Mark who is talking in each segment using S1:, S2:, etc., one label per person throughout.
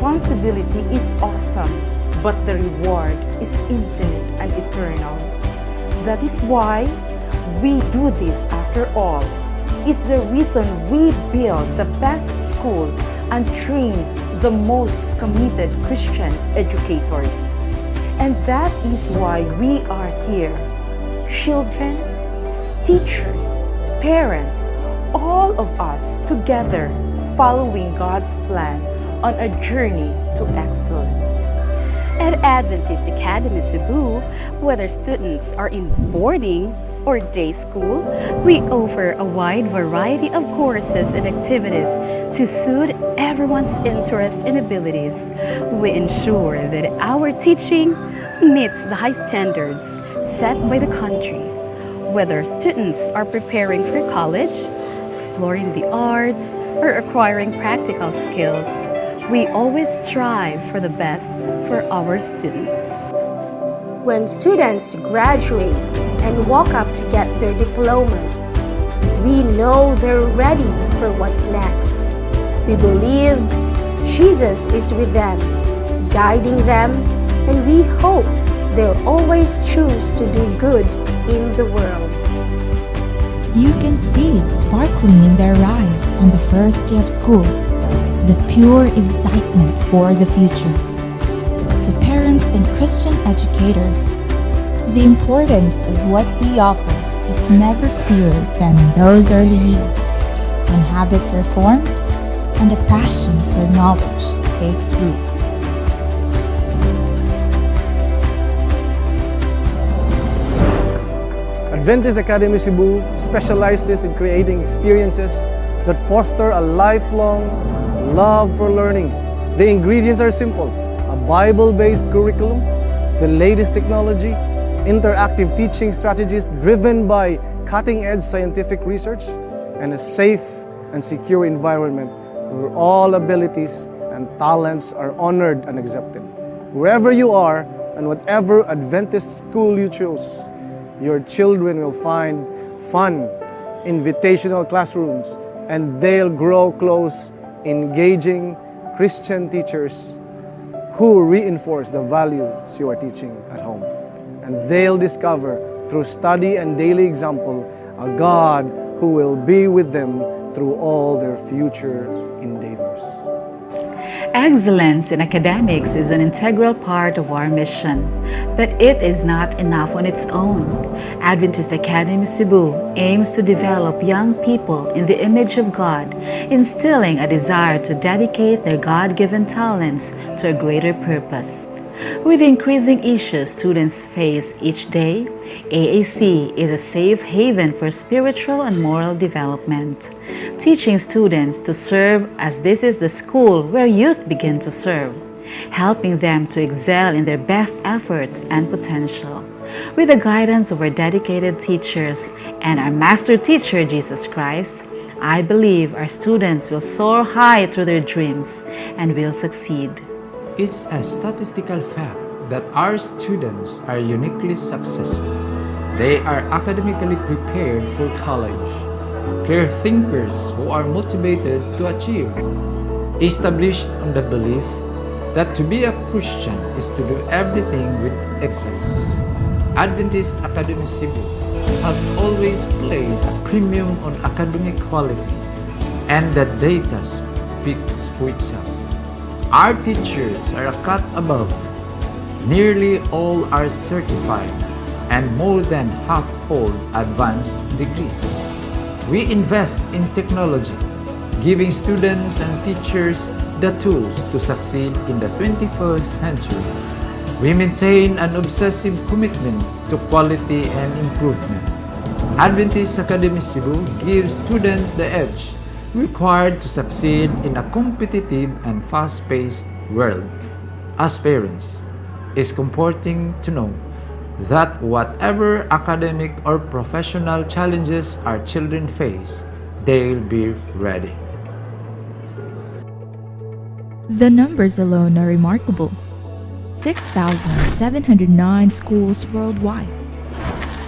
S1: responsibility is awesome, but the reward is infinite and eternal. That is why we do this after all. It's the reason we build the best school and train the most committed Christian educators. And that is why we are here. Children, teachers, parents, all of us together following God's plan on a journey to excellence.
S2: At Adventist Academy Cebu, whether students are in boarding or day school, we offer a wide variety of courses and activities to suit everyone's interests and abilities. We ensure that our teaching meets the high standards set by the country. Whether students are preparing for college, exploring the arts, or acquiring practical skills, we always strive for the best for our students.
S3: When students graduate and walk up to get their diplomas, we know they're ready for what's next. We believe Jesus is with them, guiding them, and we hope they'll always choose to do good in the world.
S4: You can see it sparkling in their eyes on the first day of school, the pure excitement for the future. To parents and Christian educators, the importance of what we offer is never clearer than in those early years when habits are formed and a passion for knowledge takes root.
S5: Adventist Academy Cebu specializes in creating experiences that foster a lifelong love for learning. The ingredients are simple: a Bible-based curriculum, the latest technology, interactive teaching strategies driven by cutting-edge scientific research, and a safe and secure environment where all abilities and talents are honored and accepted. Wherever you are and whatever Adventist school you choose, your children will find fun, invitational classrooms, and they'll grow close, engaging Christian teachers who reinforce the values you are teaching at home. And they'll discover through study and daily example a God who will be with them through all their future endeavors.
S6: Excellence in academics is an integral part of our mission, but it is not enough on its own. Adventist Academy Cebu aims to develop young people in the image of God, instilling a desire to dedicate their God-given talents to a greater purpose. With the increasing issues students face each day, AAC is a safe haven for spiritual and moral development, teaching students to serve as this is the school where youth begin to serve, helping them to excel in their best efforts and potential. With the guidance of our dedicated teachers and our master teacher, Jesus Christ, I believe our students will soar high through their dreams and will succeed.
S7: It's a statistical fact that our students are uniquely successful. They are academically prepared for college, clear thinkers who are motivated to achieve, established on the belief that to be a Christian is to do everything with excellence. Adventist Academy Cebu has always placed a premium on academic quality, and the data speaks for itself. Our teachers are a cut above. Nearly all are certified, and more than half hold advanced degrees. We invest in technology, giving students and teachers the tools to succeed in the 21st century. We maintain an obsessive commitment to quality and improvement. Adventist Academy Cebu gives students the edge required to succeed in a competitive and fast-paced world. As parents, it's comforting to know that whatever academic or professional challenges our children face, they'll be ready.
S4: The numbers alone are remarkable. 6,709 schools worldwide,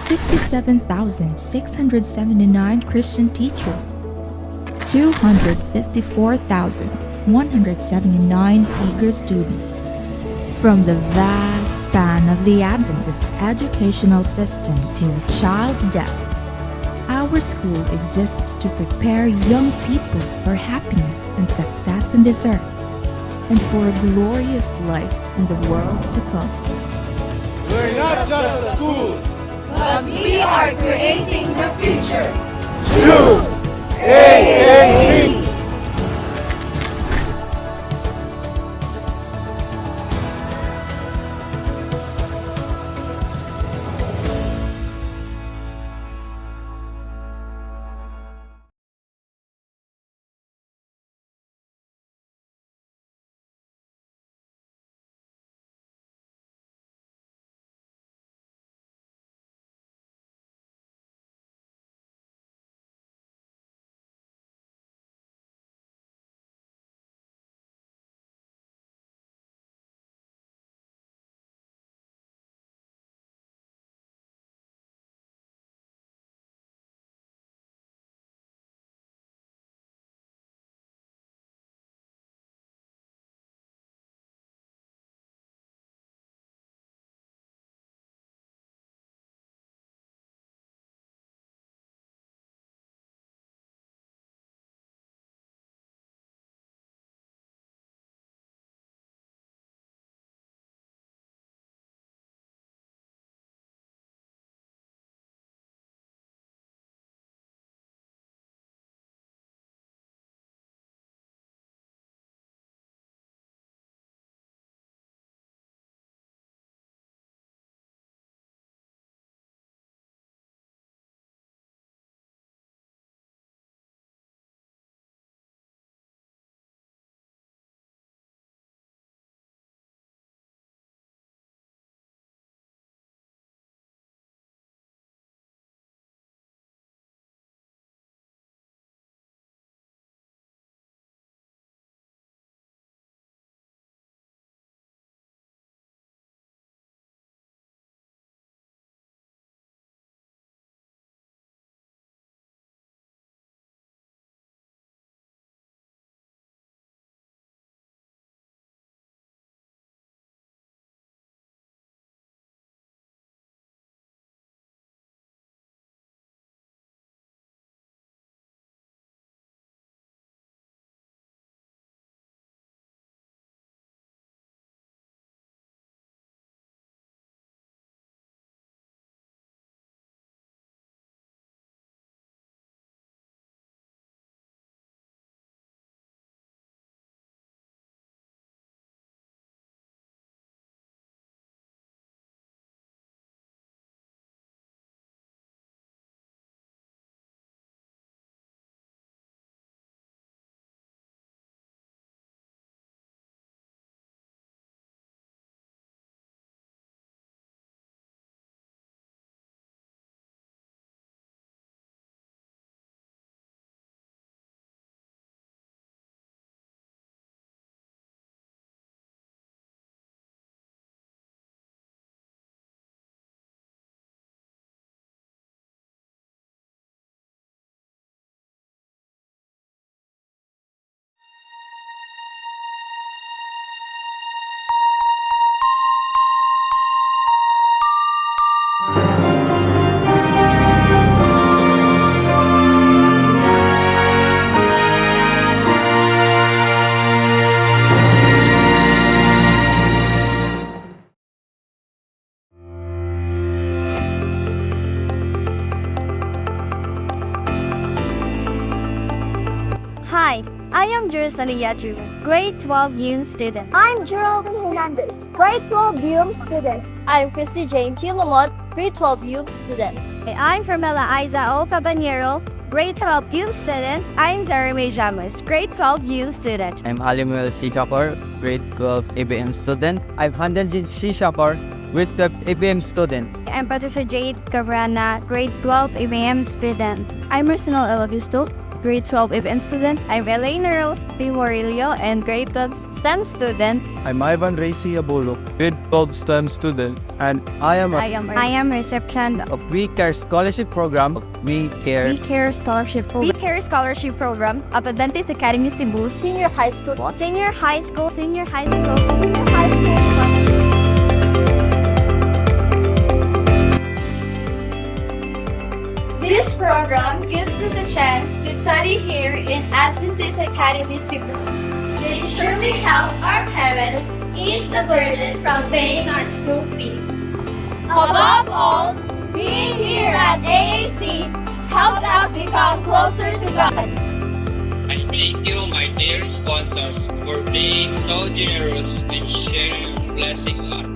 S4: 67,679 Christian teachers, 254,9 179 eager students. From the vast span of the Adventist educational system to your child's death, our school exists to prepare young people for happiness and success in this earth and for a glorious life in the world to come.
S5: We're not just a school,
S8: but we are creating the future.
S5: Choose AAC!
S9: Hi, I am Jerusana Yatru, grade 12 UM student.
S10: I'm Geraldine Hernandez, grade 12 UM student.
S11: I'm Chrissy Jane T. Lamont, grade 12 UM student.
S12: I'm Carmela Aiza O. Cabanero, grade 12 UM student.
S13: I'm Jeremy Jamas, grade 12 UM student.
S14: I'm Halimuel C. Shakor, grade 12 ABM student.
S15: I'm Handaljit C. Shakor, grade 12 ABM student.
S16: I'm Patricia Jade Cabrana, grade 12 ABM student.
S17: I'm Arsenal Elavisto,
S11: grade 12 ABM student.
S12: I'm Elaine Rose P. Morillo and grade 12 STEM student.
S16: I'm Ivan Racy Abolo, grade 12 STEM student, and I am
S12: recipient
S15: of We Care Scholarship Program.
S14: We Care.
S12: We Care Scholarship Program. We Care Scholarship Program of Adventist Academy Cebu Senior High School. Senior High School. Senior High School. Senior High School.
S11: This program gives us a chance to study here in Adventist Academy Cebu.
S10: It surely helps our parents ease the burden from paying our school fees.
S11: Above all, being here at AAC helps us become closer to God.
S17: I thank you, my dear sponsor, for being so generous and sharing your blessing us.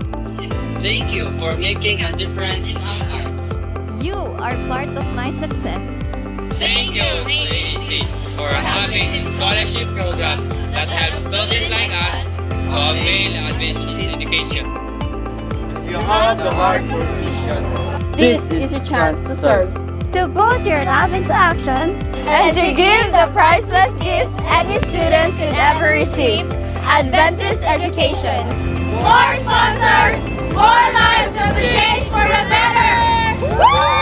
S14: Thank you for making a difference in our lives.
S12: You are part of my success.
S17: Thank you, AAC, for having a scholarship program that helps students like us to avail Adventist education.
S16: If you have the heart for mission,
S11: this is your chance to serve.
S10: To put your love into action
S11: and to give the priceless gift any student could ever receive, Adventist education.
S8: More sponsors, more lives will be changed for the better! Woo!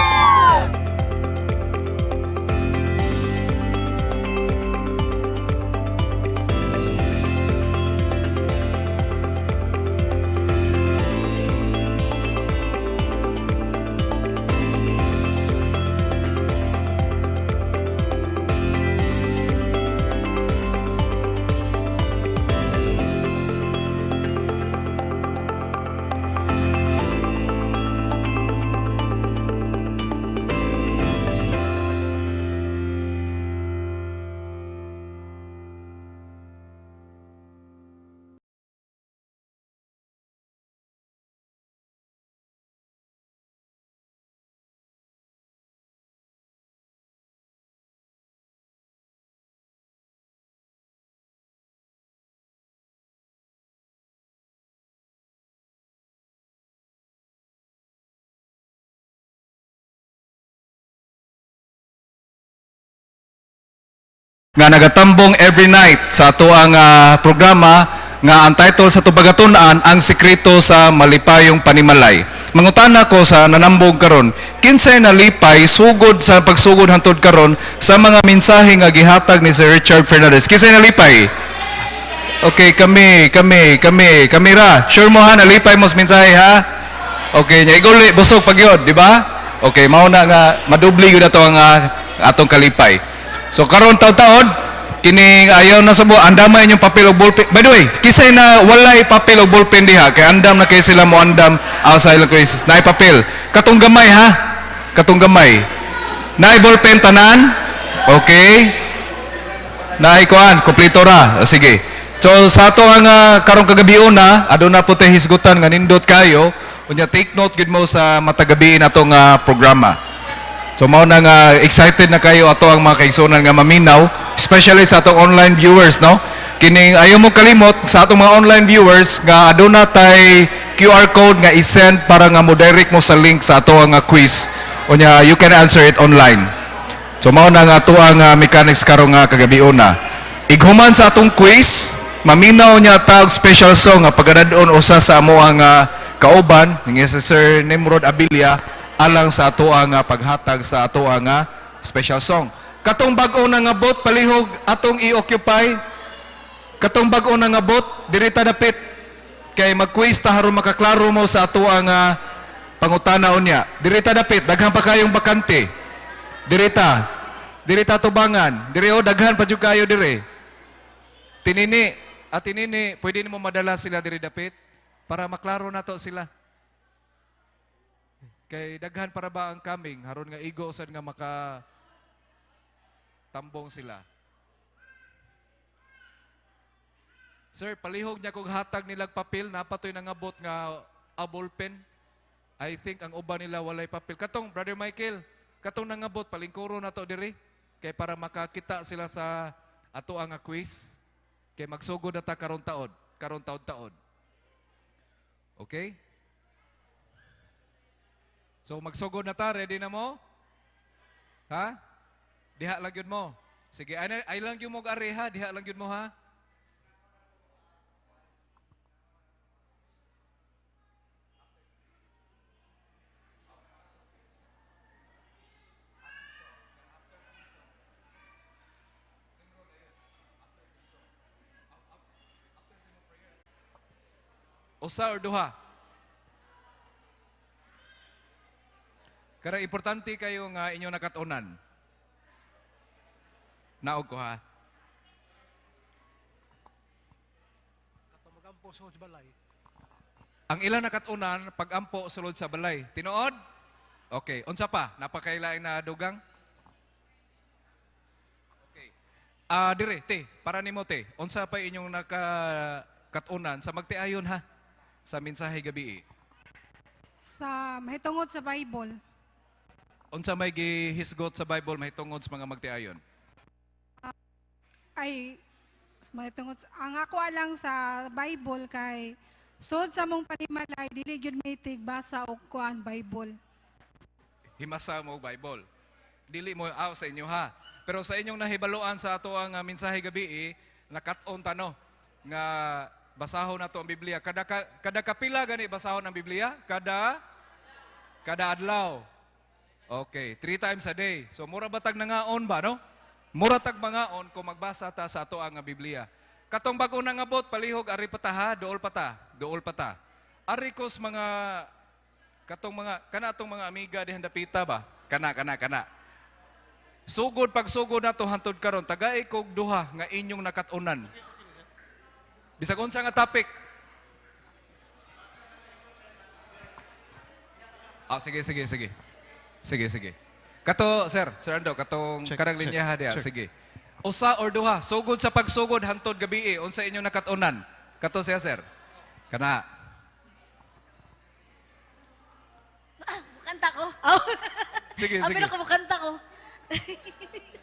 S18: Nga nagatambong every night sa ato ang programa nga ang title sa Tubagatunan, ang sekreto sa malipayong panimalay. Mangutana ko sa nanambog karon, kinsay nalipay sugod sa pagsugod hantod karon sa mga mensahe nga gihatag ni Sir Richard Fernandez? Kinsay nalipay? Okay, kami ra. Sure mo ha, nalipay mo sa mensahe ha? Okay, nya iguli busog pagyod, di ba? Okay, mao na nga madubli gyud ato ang atong kalipay. So karon taud-taod kining ayaw na sa buwa, andamay inyong papel og ballpen. By the way, kisay na walay papel og ballpen diha kay andam na kay sila mo andam outside lang kay naay papel. Katong gamay ha. Katong gamay. Naay ballpen tanan? Okay. Naay kuan, kompleto ra. Sige. So sa ato ang karong kagabi una, aduna po tay hisgutan nga nindot kayo. Unya take note gid mo sa matagabi natong programa. So mao na nga excited na kayo ato ang mga kaigsuonan nga maminaw, especially sa atong online viewers, no? Kining ayaw mo kalimot sa atong mga online viewers nga aduna tay QR code nga i-send para nga mo direct mo sa link sa ato ang quiz. Unya you can answer it online. So mao na nga ato ang mechanics karong nga kagabi-una. Ighuman sa atong quiz, maminaw niya ta og special song nga pagadadon usa sa amo ang kauban nga si Sir Nimrod Abilia alang sa ato ang paghatag sa ato ang special song. Katong bag-o na nga bot palihog atong i-occupy. Katong bag-o na nga bot diri ta dapit kay mag-quiz ta haron makaklaro mo sa ato ang pangutana unya. Diri ta dapit, daghan pa kayong bakante. Diri ta. Diri ta tubangan. Diri o daghan pa jud kayo diri. Tinini, at tinini, pwede nimo madala sila diri dapit para maklaro nato sila. Kay daghan para ba ang coming, haron nga igo sad nga maka tambong sila. Sir, palihog niya kog hatag nilag papel, napatoy nangabot nga ballpen. I think ang uban nila walay papel. Katong Brother Michael, katong nangabot palingkuro na to diri kay para makakita sila sa ato ang quiz. Kay magsugod na ta karon taod, karon taod-taod. Okay? So magsugod na ta, ready na mo? Ha? Diha lang yun mo. Sige, ay lang gyud mo ari ha, diha lang gyud mo ha. Usa or duha? Kara importante kayo nga inyo nakatunan. Naog ko ha.
S5: Magampo sulod sa balay.
S18: Ang ilang nakatunan pagampo sulod sa balay. Tinuod? Okay, unsa pa? Napakailaing na dugang? Okay. Dire, te, para nimo te. Unsa pa inyong nakakatunan sa magtiayon ha? Sa mensahe gabi.
S19: Sa mahitungod sa Bible.
S18: Unsa may gihisgot sa Bible mahitungod sa mga magtiayon?
S19: Ay mahitungod ang ako lang sa Bible kay sud sa mong panimalay dili gyud mitig basa og kuan Bible.
S18: Himasa mo og Bible. Dili mo aw sa inyo ha. Pero sa inyong nahibaluan sa ato ang mensahe gabi nakat-on ta no nga basahon nato ang Biblia. Kada kapila gani basahon ang Biblia? Kada adlaw. Okay, 3 times a day. So mura ba tag nangaon ba no? Mura tag mangaon kung magbasa ta sa ato ang Biblia. Katong bag-o nangabot palihog ari pa ta ha, duol pa ta, duol pa ta. Ari kos mga katong mga kana atong mga amiga dihan dapita ba? Kana. Sugod pagsugod nato hantod karon tagay kog duha nga inyong nakat-unan. Bisag unsa nga topic. Ah, sige. Sige. Kato, sir Ando, katong karang linya ha diha, sige. Usa or duha, sugod sa pagsugod hantod gabi, unsa inyong nakat-unan? Kato siya, sir. Kana.
S20: Mukanta ko. Oh.
S18: Sige.
S20: Pero kumukanta ko.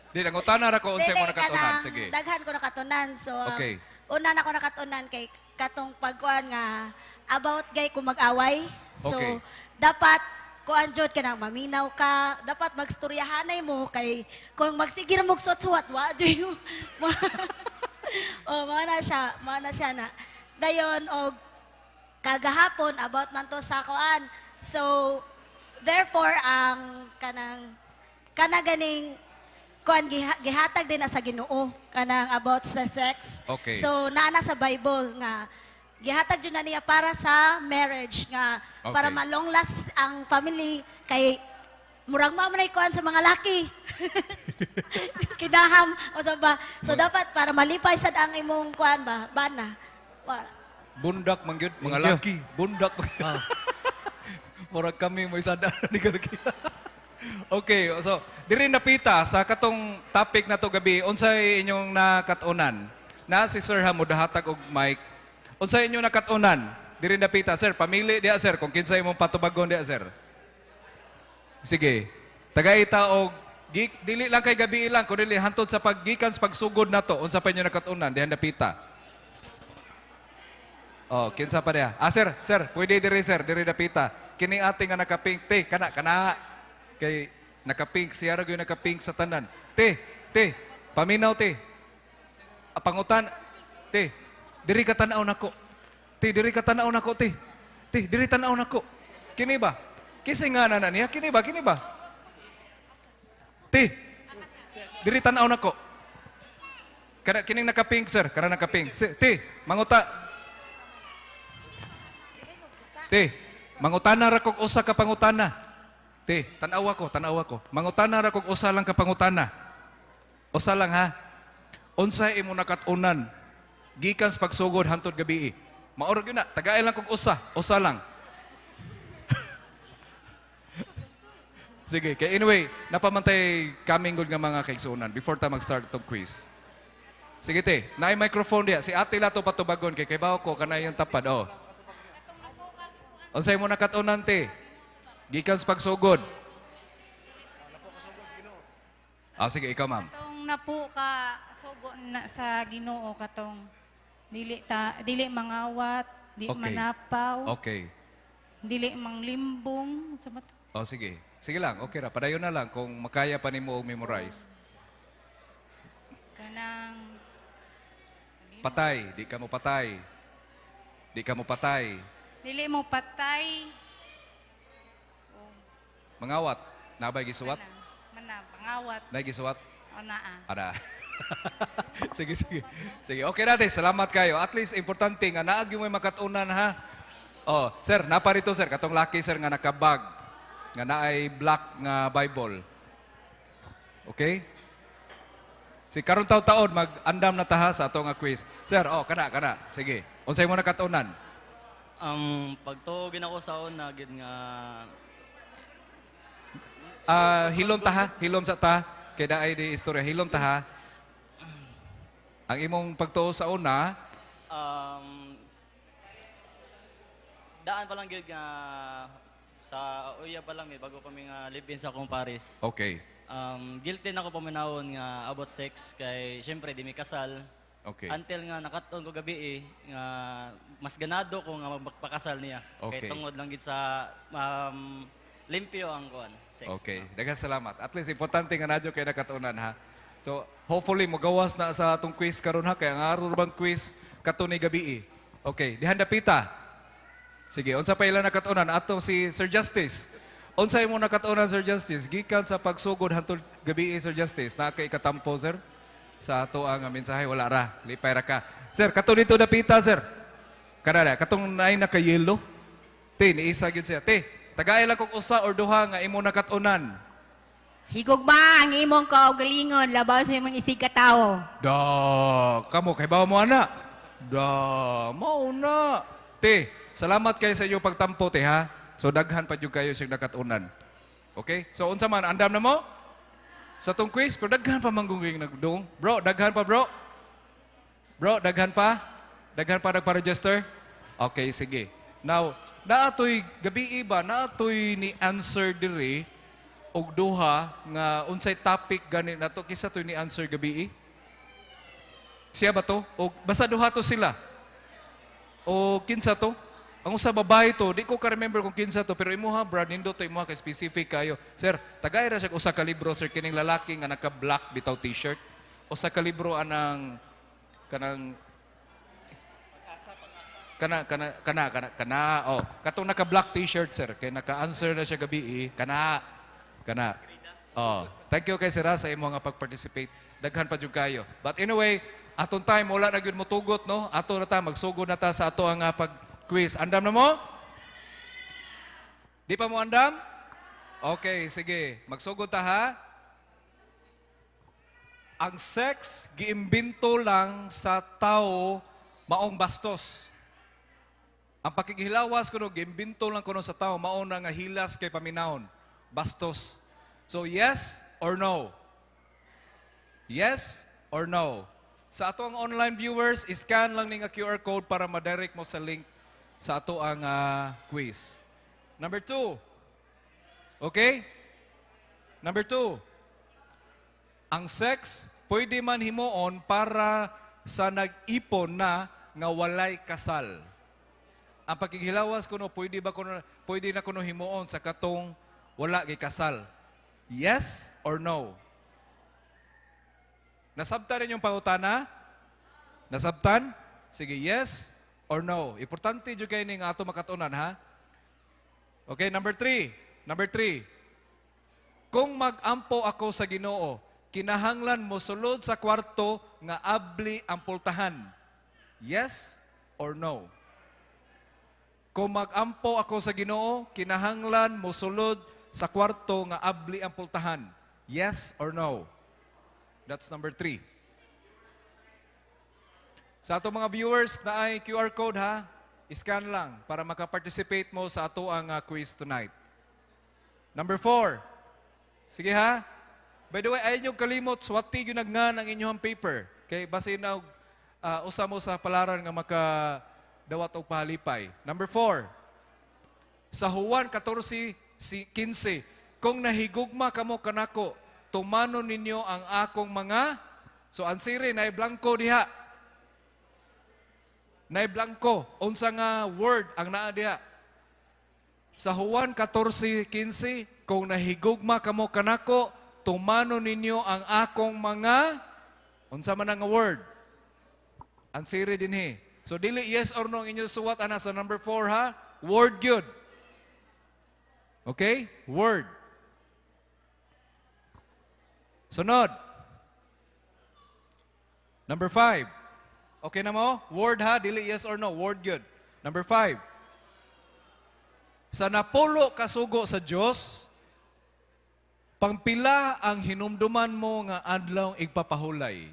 S18: Di, nangutana ra ko unsa imong nakatunan. Sige.
S20: Daghan ko nakatunan. So,
S18: okay.
S20: Una na ko nakatunan kay katong pagkuan nga about gay kung mag-away. So,
S18: okay.
S20: Dapat kuan jud ka nang maminaw ka, dapat magstoryahanay mo kay kung magsigir mo suwat-suwat wa jud. Oh, mao na siya na. Dayon og kagahapon about man to sa kuan. So, therefore ang kanang kana ganing kuan gihatag din na sa Ginoo kanang about sa sex.
S18: Okay.
S20: So naa na sa Bible nga gihatag jud na niya para sa marriage nga
S18: okay.
S20: Para ma-long last ang family kay murag mao man ay kuan sa mga laki. Kinaham o sa ba. So dapat para malipay sad ang imong kuan ba bana.
S18: Bundak man gyud mga laki, bundak. Murag kami mo isada ni kalaki. Okay, so diri napita sa katong topic na to gabi, unsay inyong nakat-unan? Na si Sir ha modahatag og mic. Unsay inyong nakat-unan? Diri napita, sir, pamili diha sir kung kinsay imong patubagon diha sir. Sige. Tagaita og dili lang kay gabi lang kun dili hantod sa paggikan sa pagsugod nato, unsa pa inyong nakat-unan diha napita? Oh, kinsa pa diha? Ah, sir, pwede diri sir, diri napita. Kini ating nga nakapink te, kana. Kay nakapink siya ra gyud nakapink sa tanan. Te, paminaw te. Pangutan te. Diri ka tan-aw nako. Te, diri ka tan-aw nako te. Te, diri tan-aw nako. Kini ba? Kisay nga na niya kini ba? Kini ba? Te. Diri tan-aw nako. Kana kining nakapink sir, kana nakapink. Te, manguta. Te, mangutana ra kog usa ka pangutana. Te, tan-awa ko. Mangutana ra kog usa lang ka pangutana. Usa lang ha. Unsay imo nakat-unan gikan sa pagsugod hantod gabi? Mao ra gyud na, tagay lang kog usa, usa lang. Sige, kay anyway, napamantay kaming gud nga mga kaigsuonan before ta mag-start tong quiz. Sige te, naay microphone diha. Si Ate Lato patubagon kay bawo ko kanay yung tapad oh. Unsay mo nakat-unan te? Gikan sa pagsugod. Ah, sige, ikaw ma'am.
S21: Katong napo ka sugo na sa Ginoo katong dili mangawat, di
S18: okay.
S21: Manapaw.
S18: Okay.
S21: Dili manglimbong sa bato.
S18: Oh, sige. Sige lang, okay ra. Padayon na lang kung makaya pa nimo og memorize.
S21: Kanang
S18: Patay, di ka mo patay. Di ka mo patay.
S21: Dili mo patay.
S18: Mangawat, nabay gisuwat?
S21: Mana pangawat.
S18: Nay gisuwat?
S21: O naa.
S18: Ara. Sige, sige. Sige, okay natin. Salamat kayo. At least, importante nga, naagi mo makatunan, ha? Oh, sir, naparito, sir. Katong laki, sir, nga nakabag. Nga naay black nga Bible. Okay? Si karon taw-taon, mag-andam na taha sa ato nga quiz. Sir, oh, kana, kana. Sige. Unsay mo nakatunan?
S1: Ang pagtuo gina ko sa una gid nga
S18: Ah, hilom ta ha, hilom sa ta. Kay naay di istorya, hilom ta ha. Ang imong pagtuo sa una,
S1: daan pa lang gid nga sa uya pa lang mi bago kami nga live-in sa akong pares. Guilty na ako paminawon nga about sex kay syempre di mi kasal. Until nga nakat-on ko gabi eh, nga mas ganado ko nga magpakasal niya. Kay tungod lang gid sa limpyo ang kuan sex.
S18: Okay. Daghang salamat. At least importante nga nadyo kay nakatunan ha. So, hopefully mogawas na sa atong quiz karon ha, kay ang araw bang quiz kato ni gabi eh. Okay, dihan dapita. Sige, unsa pa ila nakatunan atong si Sir Justice. Unsa imo nakatunan, Sir Justice, gikan sa pagsugod hantod gabi, Sir Justice, naa kay katampo, sir? Sa ato ang mensahe, wala ra, lipay ra ka. Sir, kato dito dapita, sir. Kanada, katong naay naka-yellow. Te, niisa gyud siya. Te, tagay lang kog usa or duha nga imo nakatunan.
S22: Higugma ang imong kaugalingon labaw sa imong isig katawo.
S18: Da, kamo kay bawo mo ana. Da, mao na. Te, salamat kay sa inyong pagtampo, te, ha. So daghan pa jud kayo siyang nakatunan. Okay? So unsa man, andam na mo? Sa tong quiz, pero daghan pa manggunging nagdung. Bro, daghan pa, bro. Bro, daghan pa? Daghan pa nagpa-register? Okay, sige. Now, naatoy gabi iba, naatoy ni answer diri og duha nga unsay topic gani nato, kinsa toy ni answer gabi? Siya ba to? O basta duha to sila. O kinsa to? Ang usa babae to, di ko ka-remember kung kinsa to, pero imuha, brad, nindo to imuha kay specific kayo. Sir, tagay ra siya usa ka libro, sir, kining lalaki nga naka-black bitaw t-shirt. Usa ka libro anang kanang kana kana kana kana kana, oh, katong naka-black t-shirt, sir, kay naka-answer na siya gabi eh. Kana kana, oh, thank you kay sir ha, sa imong nga pag-participate. Daghan pa jud kayo, but anyway, atong time wala na gyud motugot, no? Ato na ta magsugod na ta sa ato ang pag quiz. Andam na mo? Di pa mo andam? Okay, sige, magsugod ta ha. Ang sex giimbento lang sa tao maong bastos. Ang pakighilawas kuno giimbento lang kuno sa tao mao na nga hilas kay paminawon. Bastos. So yes or no? Yes or no? Sa ato ang online viewers, scan lang ning QR code para ma-direct mo sa link sa ato ang quiz. Number 2. Okay? Number 2. Ang sex pwede man himuon para sa nag-ipon na nga walay kasal. Ang pakighilawas kuno pwede ba kuno, pwede na kuno himuon sa katong wala gikasal? Yes or no? Nasabtan rin yung pangutana? Nasabtan? Sige, yes or no? Importante jud kay ning ato makatunan ha. Okay, number 3. Number 3. Kung mag-ampo ako sa Ginoo, kinahanglan mo sulod sa kwarto nga abli ang pultahan. Yes or no? Kung mag-ampo ako sa Ginoo, kinahanglan mo sulod sa kwarto nga abli ang pultahan. Yes or no? That's number 3. Sa ato mga viewers na ay QR code ha, scan lang para makaparticipate mo sa ato ang quiz tonight. Number 4. Sige ha. By the way, ay nyo kalimot, swati yun nagnan ang inyong paper. Okay, basin na usa mo sa palaran nga makadawat og pahalipay. Number 4. Sa Juan 14:15, kung nahigugma kamo kanako, tumanon ninyo ang akong mga, so ansiri na blanko diha. Naay blanko, unsa nga word ang naa diha? Sa Juan 14:15, kung nahigugma kamo kanako, tumanon ninyo ang akong mga, Unsa man ang word? Answer dinhi. So dili yes or no ang inyong suwat ana sa number 4 ha. Word gyud. Okay? Word. Sunod. Number 5. Okay na mo? Word ha, dili yes or no, word gyud. Number 5. Sa napulo kasugo sa Dios, pangpila ang hinumduman mo nga adlaw igpapahulay?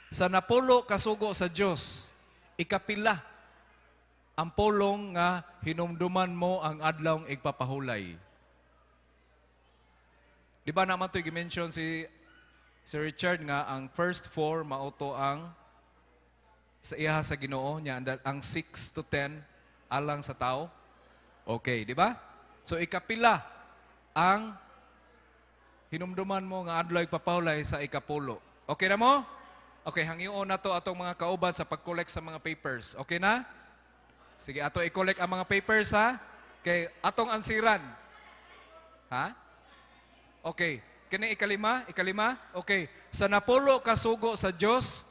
S18: Sa napulo kasugo sa Dios, ikapila ang pulong nga hinumduman mo ang adlaw igpapahulay. Di ba naman ito'y gi-mention si Sir Richard nga ang first 4 mauto ang sa iha sa Ginoo niya, ang 6 to 10 alang sa tao. Okay, di ba? So ikapila ang hinumduman mo nga adlaw igpapahulay sa ikapulo. Okay na mo? Okay, hangyoon na to atong mga kauban sa pag-collect sa mga papers. Okay na? Sige, ato i-collect ang mga papers ha. Okay, atong ansiran. Ha? Okay. Kini ikalima? Ikalima? Okay. Sa napulo kasugo sa Dios,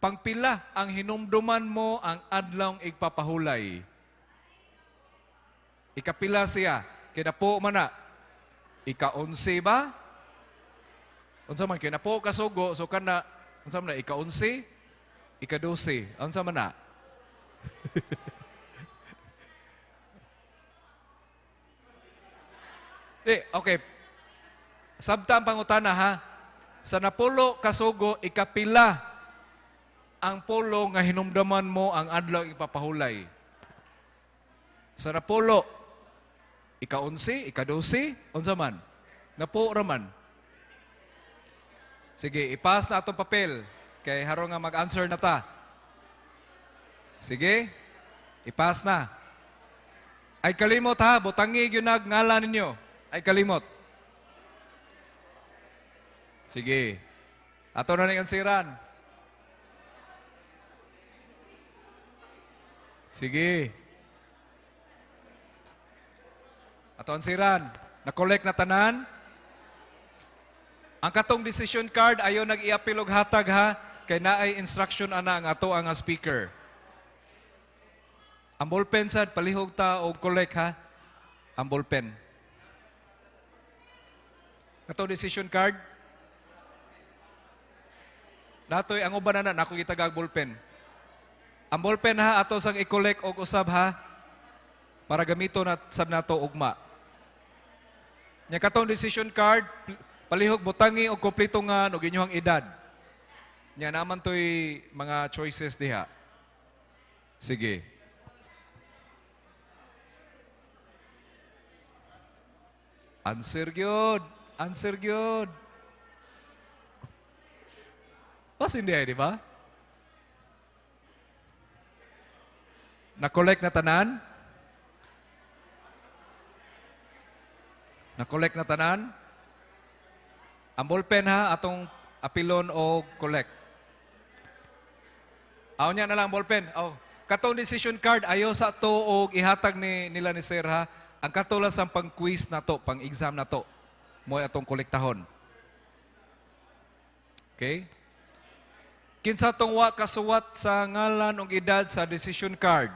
S18: pangpila ang hinumduman mo ang adlaw igpapahulay? Ikapila siya. Kinapo man na. Ika-11 ba? Unsa man kinapo kasugo, so kana unsa man na ika-11, ika-12. Unsa man na? Okay. Sabta ang pangutana ha. Sa napulo kasugo, ikapila ang pulo nga hinumdaman mo ang adlaw ipapahulay. Sa napulo, ika-11, ika-12, unsa man? Napo raman. Sige, ipas na atong papel kay harong nga mag-answer na ta. Sige, ipas na. Ay kalimot ha, butangi gyud nag ngalan ninyo. Ay kalimot. Sige. Ato na ning ansiran. Sige. Ato ansiran. Na-collect na tanan. Ang katong decision card ayo nag-iapil og hatag ha kay naay instruction ana ang ato ang speaker. Ang ballpen sad palihog ta og collect ha. Ang ballpen. Katong decision card. Natoy ang uban na nako gitagag ballpen. Ang ballpen ha ato sang i-collect og usab ha para gamito na sab nato ugma. Nya katong decision card palihog butangi og kompleto nga og inyong edad. Nya naman toy mga choices diha. Sige. Answer gyud, answer gyud. Basin di ay, di ba? Na-collect na tanan? Na-collect na tanan? Ang ballpen ha, atong apilon o collect. Aw niya na lang ballpen. Oh, katong decision card ayo sa to og ihatag ni nila ni sir ha. Ang kato lang sa pang-quiz na to, pang-exam na to. Mo'y atong kolektahon. Okay? Kinsa tong wa kasuwat sa ngalan og edad sa decision card?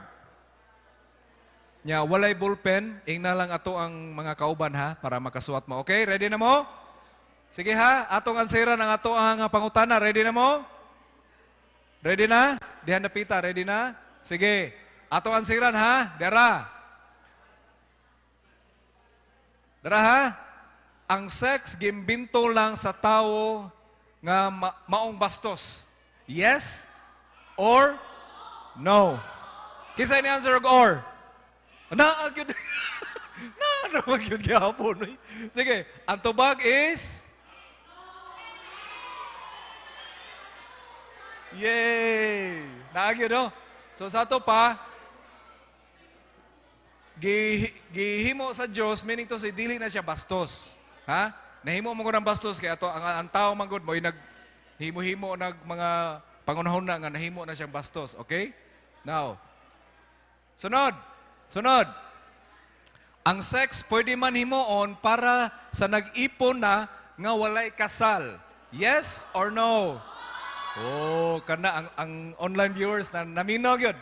S18: Nya walay ballpen, ingna lang ato ang mga kauban ha para makasuwat mo. Okay, ready na mo? Sige ha, atong ansera ng ato ang pangutana. Ready na mo? Ready na? Dihan na pita, ready na? Sige, atong ansiran ha, dara. Dara ha? Ang sex gimbinto lang sa tawo nga maong bastos. Yes or no? Kinsa ni answer og or? Na gyud. Na gyud gihapon. Sige, ang tubag is yay! Naa gyud no? So sa ato pa gihimo sa Dios, meaning to say dili na siya bastos. Ha? Nahimo mo ko ng bastos kay ato ang tao man gud mo'y nag himo-himo nag mga pangunahon na nga nahimo na siyang bastos, okay? Now, sunod. Sunod. Ang sex pwede man himuon para sa nag-ipon na nga walay kasal. Yes or no? Oh, kana ang online viewers na naminaw gyud.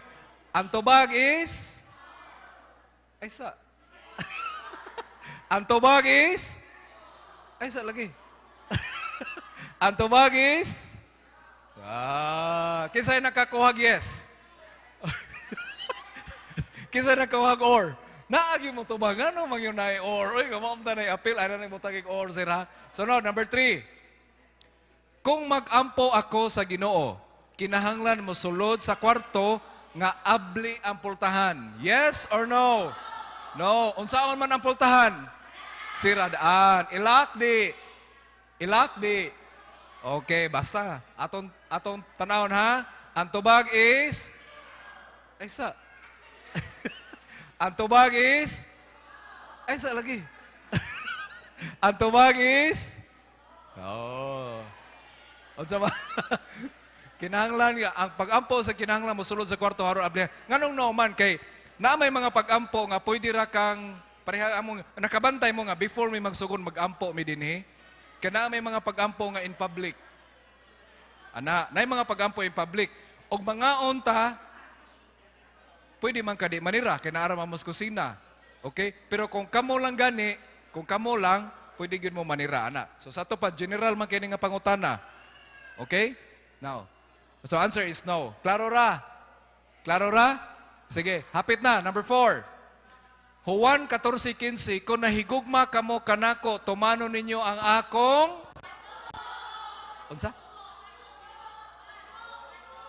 S18: Ang tubag is ay sa. Ang tubag is ay sa lagi. Ang tubag is ah, kinsay nakakuha yes? Kinsay nakakuha or? Naagi mo tubag ano man yun na or. Uy, kamo ta na appeal ay na mo tagig or sira. So now, number 3. Kung mag-ampo ako sa Ginoo, kinahanglan mo sulod sa kwarto nga abli ang pultahan. Yes or no? No. Unsaon man ang pultahan? Siradaan. Ilak di. Ilak di. Okay, basta. Atong tanawon ha. Ang tubag is ay sa. Ang tubag is ay sa lagi. Ang tubag is oh. Unsa ba? Kinahanglan nga ang pag-ampo sa kinahanglan mo sulod sa kwarto aron abli. Nganong no man kay naa may mga pag-ampo nga pwede ra kang pareha among nakabantay mo nga before mi magsugod mag-ampo mi dinhi. Kay naa may mga pag-ampo nga in public. Ana, naay mga pag-ampo in public og mga unta pwede man kadi manira kay naa ra man mo sa kusina. Okay? Pero kung kamo lang gani, kung kamo lang pwede gyud mo manira ana. So sa ato pa general man kini nga pangutana. Okay? Now, so answer is no. Klaro ra? Klaro ra? Sige, hapit na. Number 4. Juan 14:15, kung nahigugma kamo kanako, tumano ninyo ang akong unsa?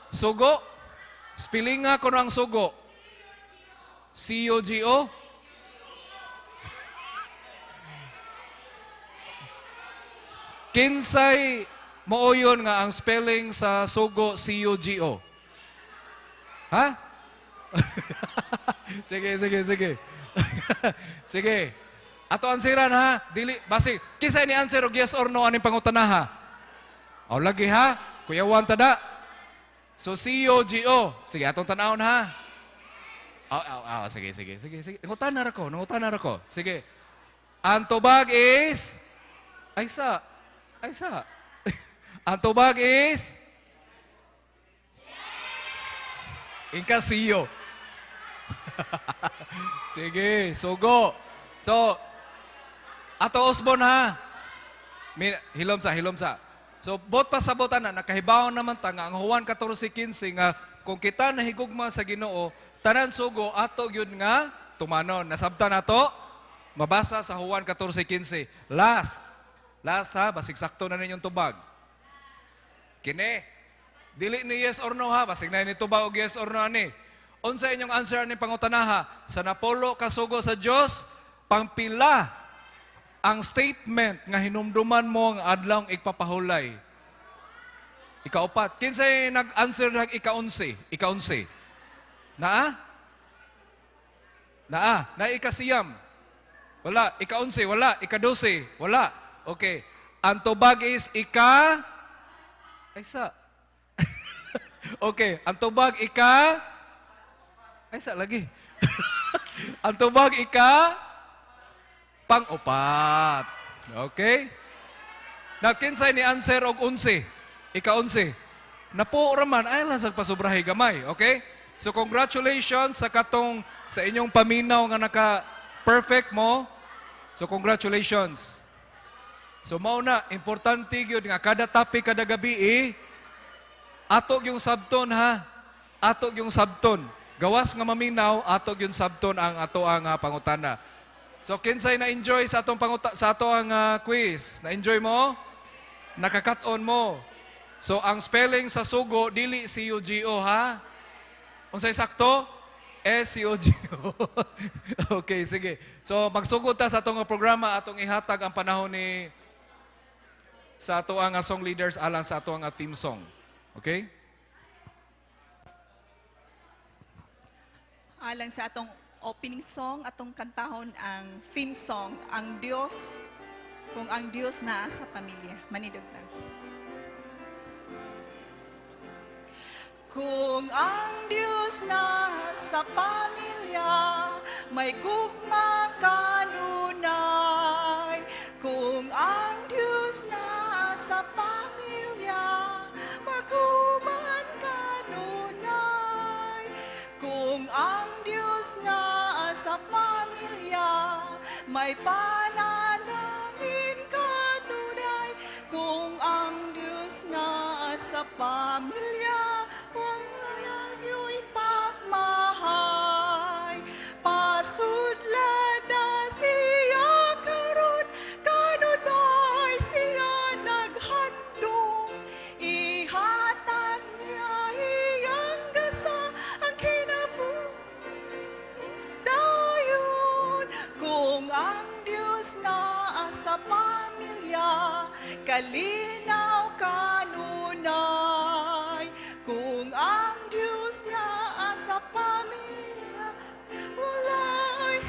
S18: Sugo? Spelling nga kuno ang sugo. C-U-G-O? Kinsay mooyon nga ang spelling sa sugo C-U-G-O? Ha? Sige, sige, sige. Sige. Ato ansiran ha. Dili, basi, kinsay ni answer og yes or no aning pangutana ha? O lagi ha. Kuya Juan tada. So C-U-G-O. Sige, atong tanawon ha. Oh, sige, sige, sige, sige. Nangutana ra ko, nangutana ra ko. Sige. Ang tubag is ay sa. Ay sa. Ang tubag is Inka siyo. Sige, sugo. So, ato Osborne ha. Hilom sa, hilom sa. So, bot pasabotan na, nakahibaw naman ta nga ang Juan 14:15 nga kung kita nahigugma sa Ginoo, tanan sugo ato gyud nga tumanon. Nasabtan nato? Mabasa sa Juan 14:15. Last. Last ha, basig sakto na ninyong tubag. Kini, dili ni yes or no ha, basig na ni tubag og yes or no ani. Unsa inyong answer ani pangutana ha? Sa napolo kasugo sa Dios, pangpila ang statement nga hinumduman mo ang adlawng igpapahulay? Ikaupat. Kinsay nag-answer nag ikaunsi? Ikaunsi. Naa? Naa. Na ikasiyam. Wala. Ikaunsi. Wala. Ikadose. Wala. Okay. Ang tubag is ika... Ay sa. Okay. Ang tubag ika... Ay sa lagi. Ang tubag ika... Pang-upat. Okay? Now, kinsay ni answer og unsi? Ika-unsi. Napo raman, ay lang sa pasubrahi gamay. Okay? So, congratulations sa katong sa inyong paminaw nga naka-perfect mo. So, congratulations. So, mao na, importante gyud nga kada topic, kada gabi, eh, ato yung sabton, ha? Ato yung sabton. Gawas nga maminaw, ato yung sabton ang ato ang pangutana. So, kinsay na-enjoy sa atong sa ato ang quiz? Na-enjoy mo? Nakakat-on mo. So, ang spelling sa sugo, dili C-U-G-O, ha? Unsay sakto? S-C-O-G-O. Okay, sige. So, magsugod ta sa atong programa, atong ihatag ang panahon ni sa ato ang song leaders alang sa ato ang theme song. Okay?
S2: Alang sa atong opening song, atong kantahon ang theme song, Ang Diyos, kung ang Diyos naa sa pamilya. Manidog na. Kung ang Diyos na sa pamilya, may gugma kanunay. Kung ang Diyos na sa pamilya, sa pamilya, may panalangin kanunay. Kung ang Diyos naa sa pamilya, walay yo'y pagmahay. Pasudlan na siya karon, kanunay siya naghandom. Ihatag niya iyang gasa, ang kinabuhi dayon. Kung ang Diyos naa sa pamilya, kalinaw kanunay. Kung ang Diyos naa sa pamilya, walay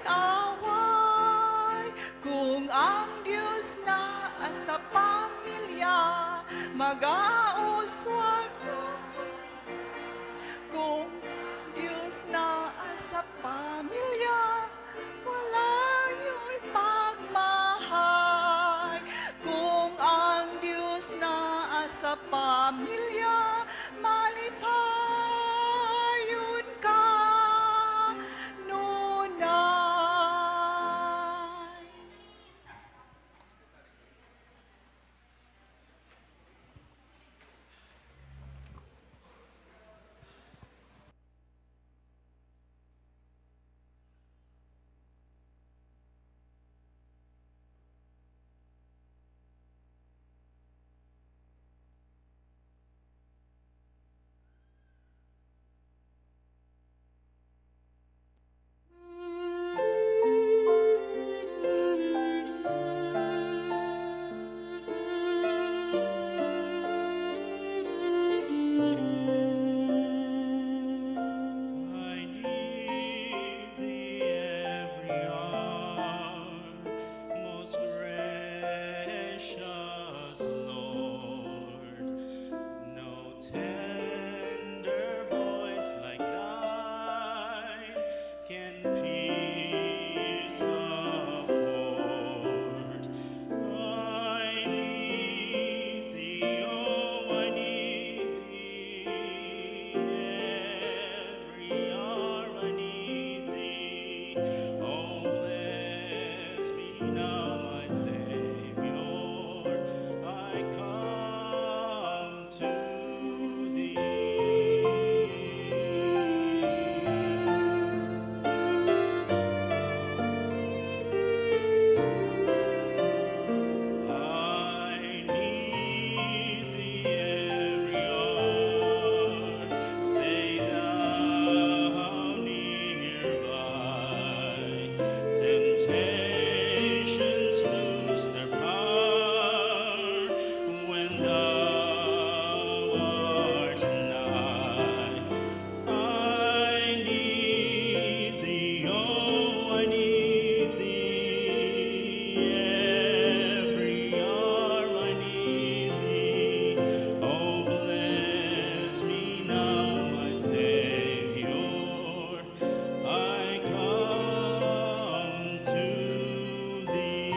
S2: away. Kung ang Diyos naa sa pamilya, magauswag na. Kung Diyos naa sa pamilya, walay pagmahay. Kung ang Diyos naa sa pamilya, malipayon ka nunay.
S3: I need thee every hour, most gracious Lord. No tender voice like thine can peace afford. I need thee, oh, I need thee. Every hour I need thee. Oh, bless me now, my Savior. I come to thee. I need thee every hour. Stay thou nearby. Temptations lose their power when thou art nigh. I need thee, oh, I need thee. Every hour I need thee. Oh, bless me now, my Savior. I come to thee.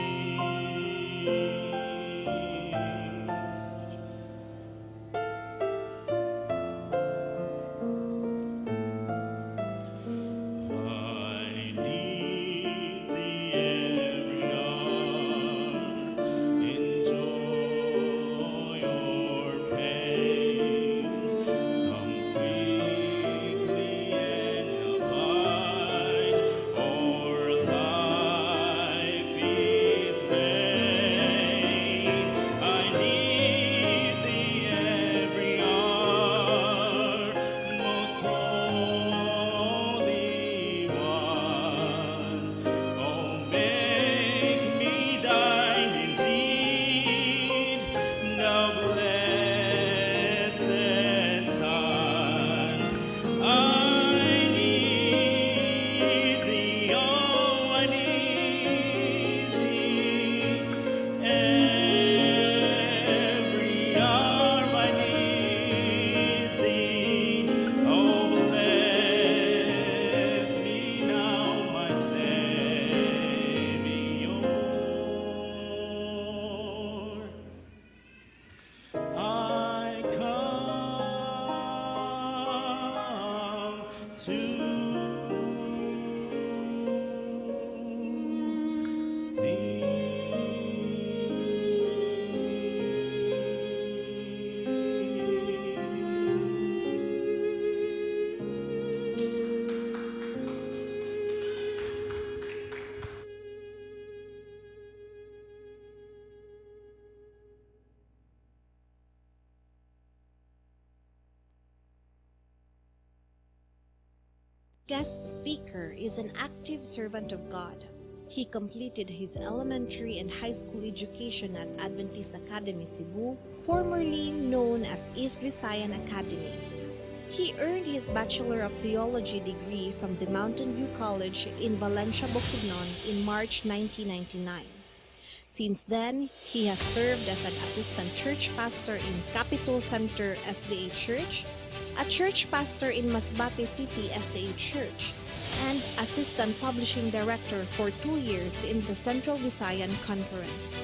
S3: I need thee every hour, in joy or pain. Come quickly and abide, or life is vain. I need thee every hour, most holy one. Oh, make me thine indeed, thou blessed Son. I need thee, oh, I need thee. Every hour I need thee. Oh, bless me now, my Savior. I come to
S6: Guest speaker is an active servant of God. He completed his elementary and high school education at Adventist Academy Cebu, formerly known as East Visayan Academy. He earned his Bachelor of Theology degree from the Mountain View College in Valencia, Bukidnon in March 1999. Since then, he has served as an assistant church pastor in Capitol Center SDA Church, a church pastor in Masbate City SDA Church, and assistant publishing director for 2 years in the Central Visayan Conference.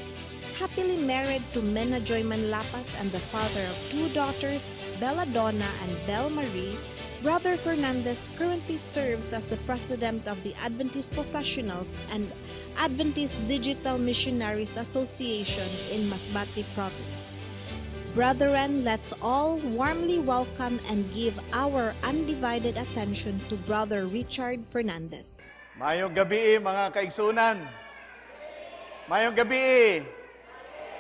S6: Happily married to Mena Joy Manlapas and the father of two daughters, Bella Donna and Belle Marie, Brother Fernandez currently serves as the president of the Adventist Professionals and Adventist Digital Missionaries Association in Masbate Province. Brethren, let's all warmly welcome and give our undivided attention to Brother Richard Fernandez.
S7: Maayong gabii, mga kaigsunan. Maayong gabii.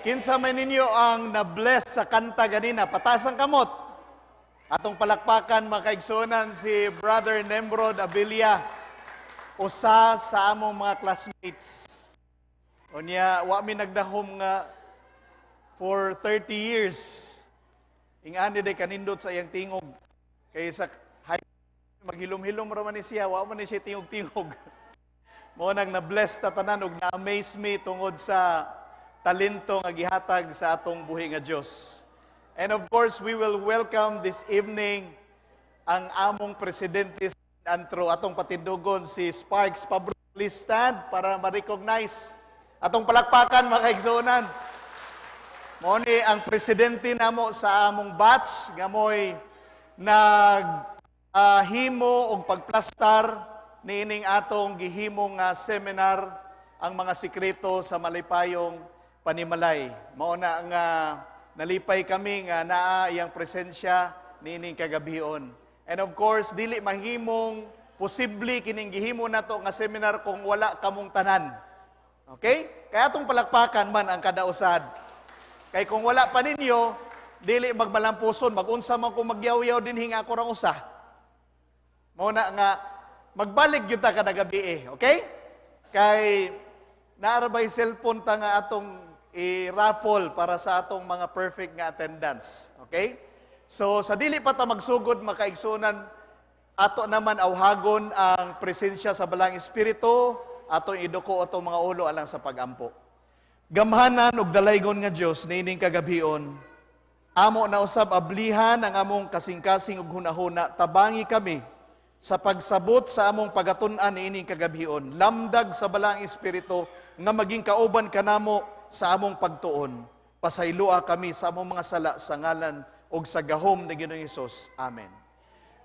S7: Kinsa man ninyo ang na-bless sa kanta ganina? Pataas ang kamot. Atong palakpakan, mga kaigsunan, si Brother Nemrod Abilia, usa sa among mga classmates. Unya, wa mi nagdahom nga for 30 years. Ingani day kanindot sa iyang tingog. Kay sa high maghilom-hilom ra man ni siya, wa man ni siya tingog-tingog. Mao nang na-bless ta tanan ug na-amaze me tungod sa talento nga gihatag sa atong buhi nga Dios. And of course, we will welcome this evening ang among presidente sa Antro, atong patindugon si Sparks Pablo. Please stand para ma-recognize. Atong palakpakan, mga kaigsuonan. Mao ni ang presidente namo sa among batch nga mo'y nag himo og pagplastar niining atong gihimo nga seminar, ang mga sikreto sa malipayong panimalay. Mao na nga nalipay kami nga naa iyang presensya niining kagabion. And of course, dili mahimong posible kining gihimo nato nga seminar kung wala kamong tanan. Okay? Kaya atong palakpakan man ang kada usad. Kay kung wala pa ninyo, dili magmalampuson, magunsa man kung magyaw-yaw dinhi nga ako rang usa. Mao na nga magbalik gyud ta kada gabi eh, okay? Kay naa ra bay cellphone ta nga atong i-raffle para sa atong mga perfect nga attendance, okay? So sa dili pa ta magsugod, makaigsunan, ato naman awhagon ang presensya sa Balaang Espiritu, atong iduko atong mga ulo alang sa pagampo. Gamhanan ug dalaygon nga Dios, niining kagabion, amo na usab ablihan ang among kasing-kasing ug hunahuna, tabangi kami sa pagsabot sa among pagatun-an niining kagabion. Lamdag sa Balaang Espiritu nga maging kauban kanamo sa among pagtuon. Pasayloa kami sa among mga sala sa ngalan ug sa gahom ni Ginoong Hesus. Amen.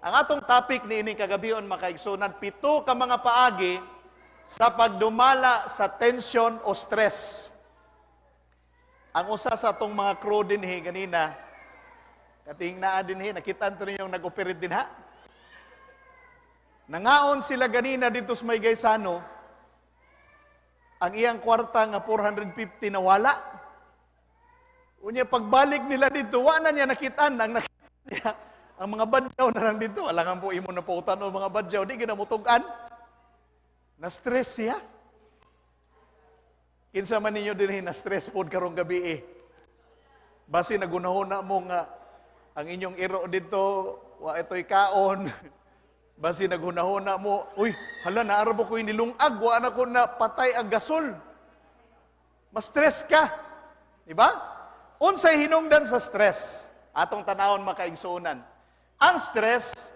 S7: Ang atong topic niining kagabion, makaigsunan, pito ka mga paagi sa pagdumala sa tension o stress. Ang usa sa atong mga crew dinhi ganina, kating naa dinhi, nakita nito yung nag-operate din ha. Nangaon sila ganina dito sa may Gaisano, ang iyang kwarta nga 450 nawala. Unya pagbalik nila dito, wa na niya nakitaan. Ang nakita niya, ang mga badyaw na lang dito. Alangan po imo na pautan o mga badyaw, di ginamutugan. Na-stress siya. Kinsa man ninyo din na-stress pod karong gabi eh. Basi nagunahon na mo nga ang inyong iro dito, wa ito'y kaon. Basi naghunahon na mo, "Uy, hala, naara ko nilungag, wa na ko na patay ang gasol." Ma-stress ka. Di ba? Unsay hinungdan sa stress? Atong tanawon, makaigsuonan. Ang stress,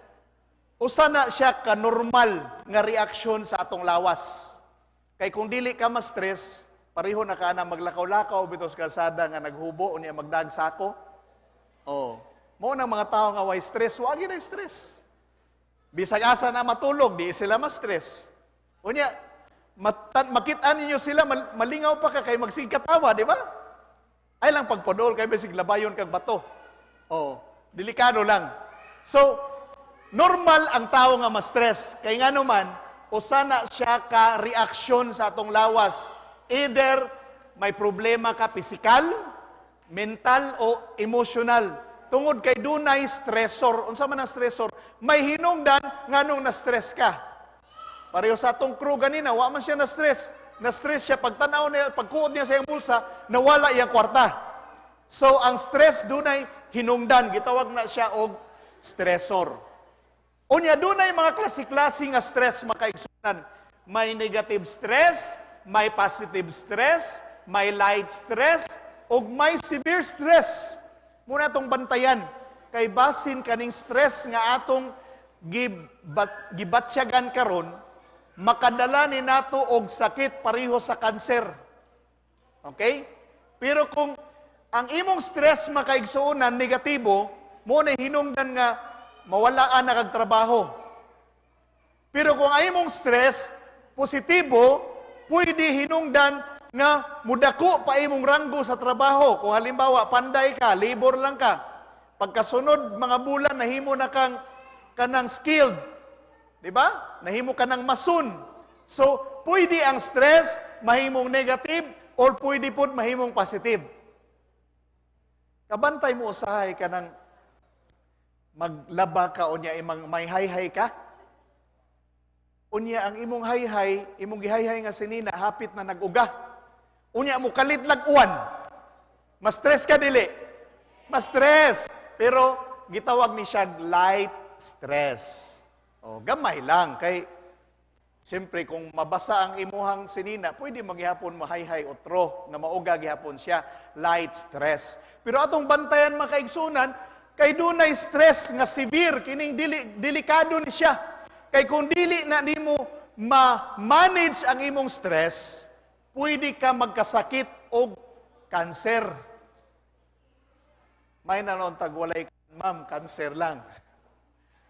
S7: usa na siya ka normal nga reaksyon sa atong lawas. Kay kung dili ka ma-stress, pareho na ka na maglakaw-lakaw bitaw sa kalsada nga naghubo unya magdag sako. Oh, mao nang mga tao nga way stress, wa gyud stress. Bisag asa na matulog, di sila ma-stress. Unya, makita ninyo sila, malingaw pa ka kay magsigkatawa, di ba? Ay lang pagpudol kay bisig labayon kag bato. Oh, delikado lang. So, normal ang tao nga ma-stress. Kay nga naman, usa na siya ka reaksyon sa atong lawas. Either may problema ka pisikal, mental o emotional. Tungod kay dunay stressor. Unsa man ang stressor? May hinungdan nganong na-stress ka. Pareho sa atong crew ganina, wa man siya na-stress. Na-stress siya pagtanaw niya, pagkuot niya sa iyang bulsa, nawala iyang kwarta. So ang stress dunay hinungdan, gitawag na siya og stressor. Unya dunay mga klase-klase nga stress, makaigsunan. May negative stress, may positive stress, may light stress, ug may severe stress. Muna atong bantayan kay basin kaning stress nga atong gibatsyagan karon makadala ni nato og sakit pareho sa kanser. Okay? Pero kung ang imong stress, makaigsuonan, negatibo, mo na hinungdan nga mawalaan na kag trabaho. Pero kung ang imong stress positibo, pwede hinungdan nga mudako pa imong ranggo sa trabaho. Kung halimbawa, panday ka, labor lang ka, pagkasunod mga bulan, nahimo na kang kanang skilled. Di ba? Nahimo ka ng mason. So, pwede ang stress mahimong negative or pwede pod mahimong positive. Kabantay mo usahay ka ng maglaba ka o niya imang may hayhay ka. Unya ang imong hayhay, imong gihayhay nga sinina, hapit na nag-uga. Unya mo kalit lag-uwan. Ma-stress ka dili? Ma-stress. Pero gitawag ni siya light stress. O, gamay lang kay siyempre kung mabasa ang imuhang sinina, pwede maghihapon mahayhay otro nga mauga gihapon siya, light stress. Pero atong bantayan, makaigsunan, kay dunay stress nga severe, kining dili, delikado ni siya. Kay kung dili na nimo ma-manage ang imong stress, pwede ka magkasakit og kanser. May nanoon tag walay, ma'am, kanser lang.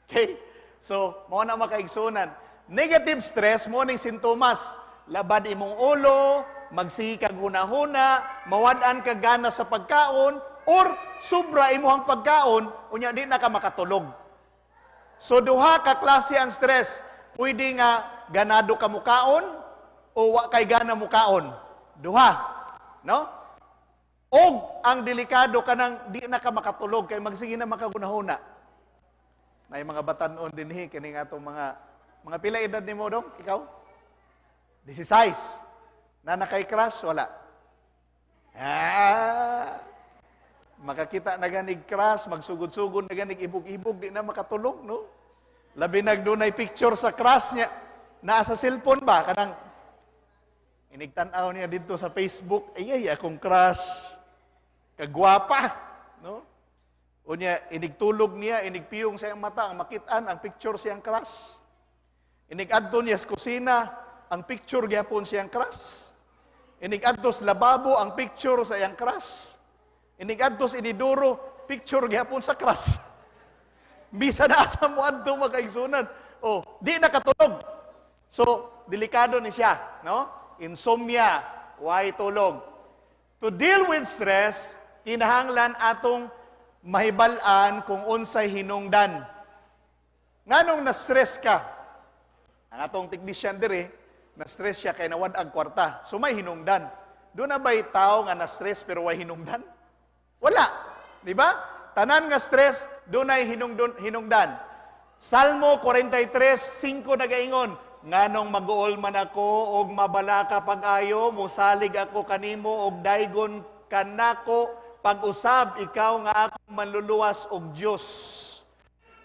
S7: Okay? So, mao na, makaigsunan. Negative stress, mo ning sintomas. Labad imong ulo, magsige kag hunahuna, mawad-an ka gana sa pagkaon, or sobra imong pagkaon, unya di na ka makatulog. So duha ka klase ang stress. Pwede nga ganado ka mukaon o wa kay gana mukaon. Duha. No? Og ang delikado kanang di na ka makatulog kay magsige na makagunahuna. May mga batanon dinhi kining atong mga pila edad nimo dong ikaw? 16. Na nakay crush wala? Ah, makakita na ganig crush, magsugod-sugod na ganig ibog-ibog, di na makatulog, no? Labi nagdunay picture sa crush niya. Naa sa cellphone ba? Kanang inigtan-aw niya dito sa Facebook, ay ay, akong crush. Kagwapa, no? Unya, inigtulog niya, inigpiyong sa iyang mata, ang makitaan, ang picture siyang crush. Inig-adto niya sa kusina, ang picture gyapon siyang crush. Inig-adto sa lababo, ang picture sa iyang crush. Inig-adto sa inidoro, picture gyapon sa crush. Bisa na asa mo adto, makaigsunan. Oh, di nakatulog. So, delikado ni siya, no? Insomnia, why tulog. To deal with stress, kinahanglan atong mahibal-an kung unsay hinungdan. Nganong na-stress ka? Ang atong technician dire, na-stress siya kay nawad-ag kwarta. So may hinungdan. Doon na ba'y tao nga na-stress pero way hinungdan? Wala. Di ba? Tanan nga stress, doon ay hinungdan. Salmo 43:5 nagaingon, nganong mag-uol man ako og mabalaka pag-ayo, musalig ako kanimo og daygon kanako pag-usab, ikaw nga akong manluluwas og Dios.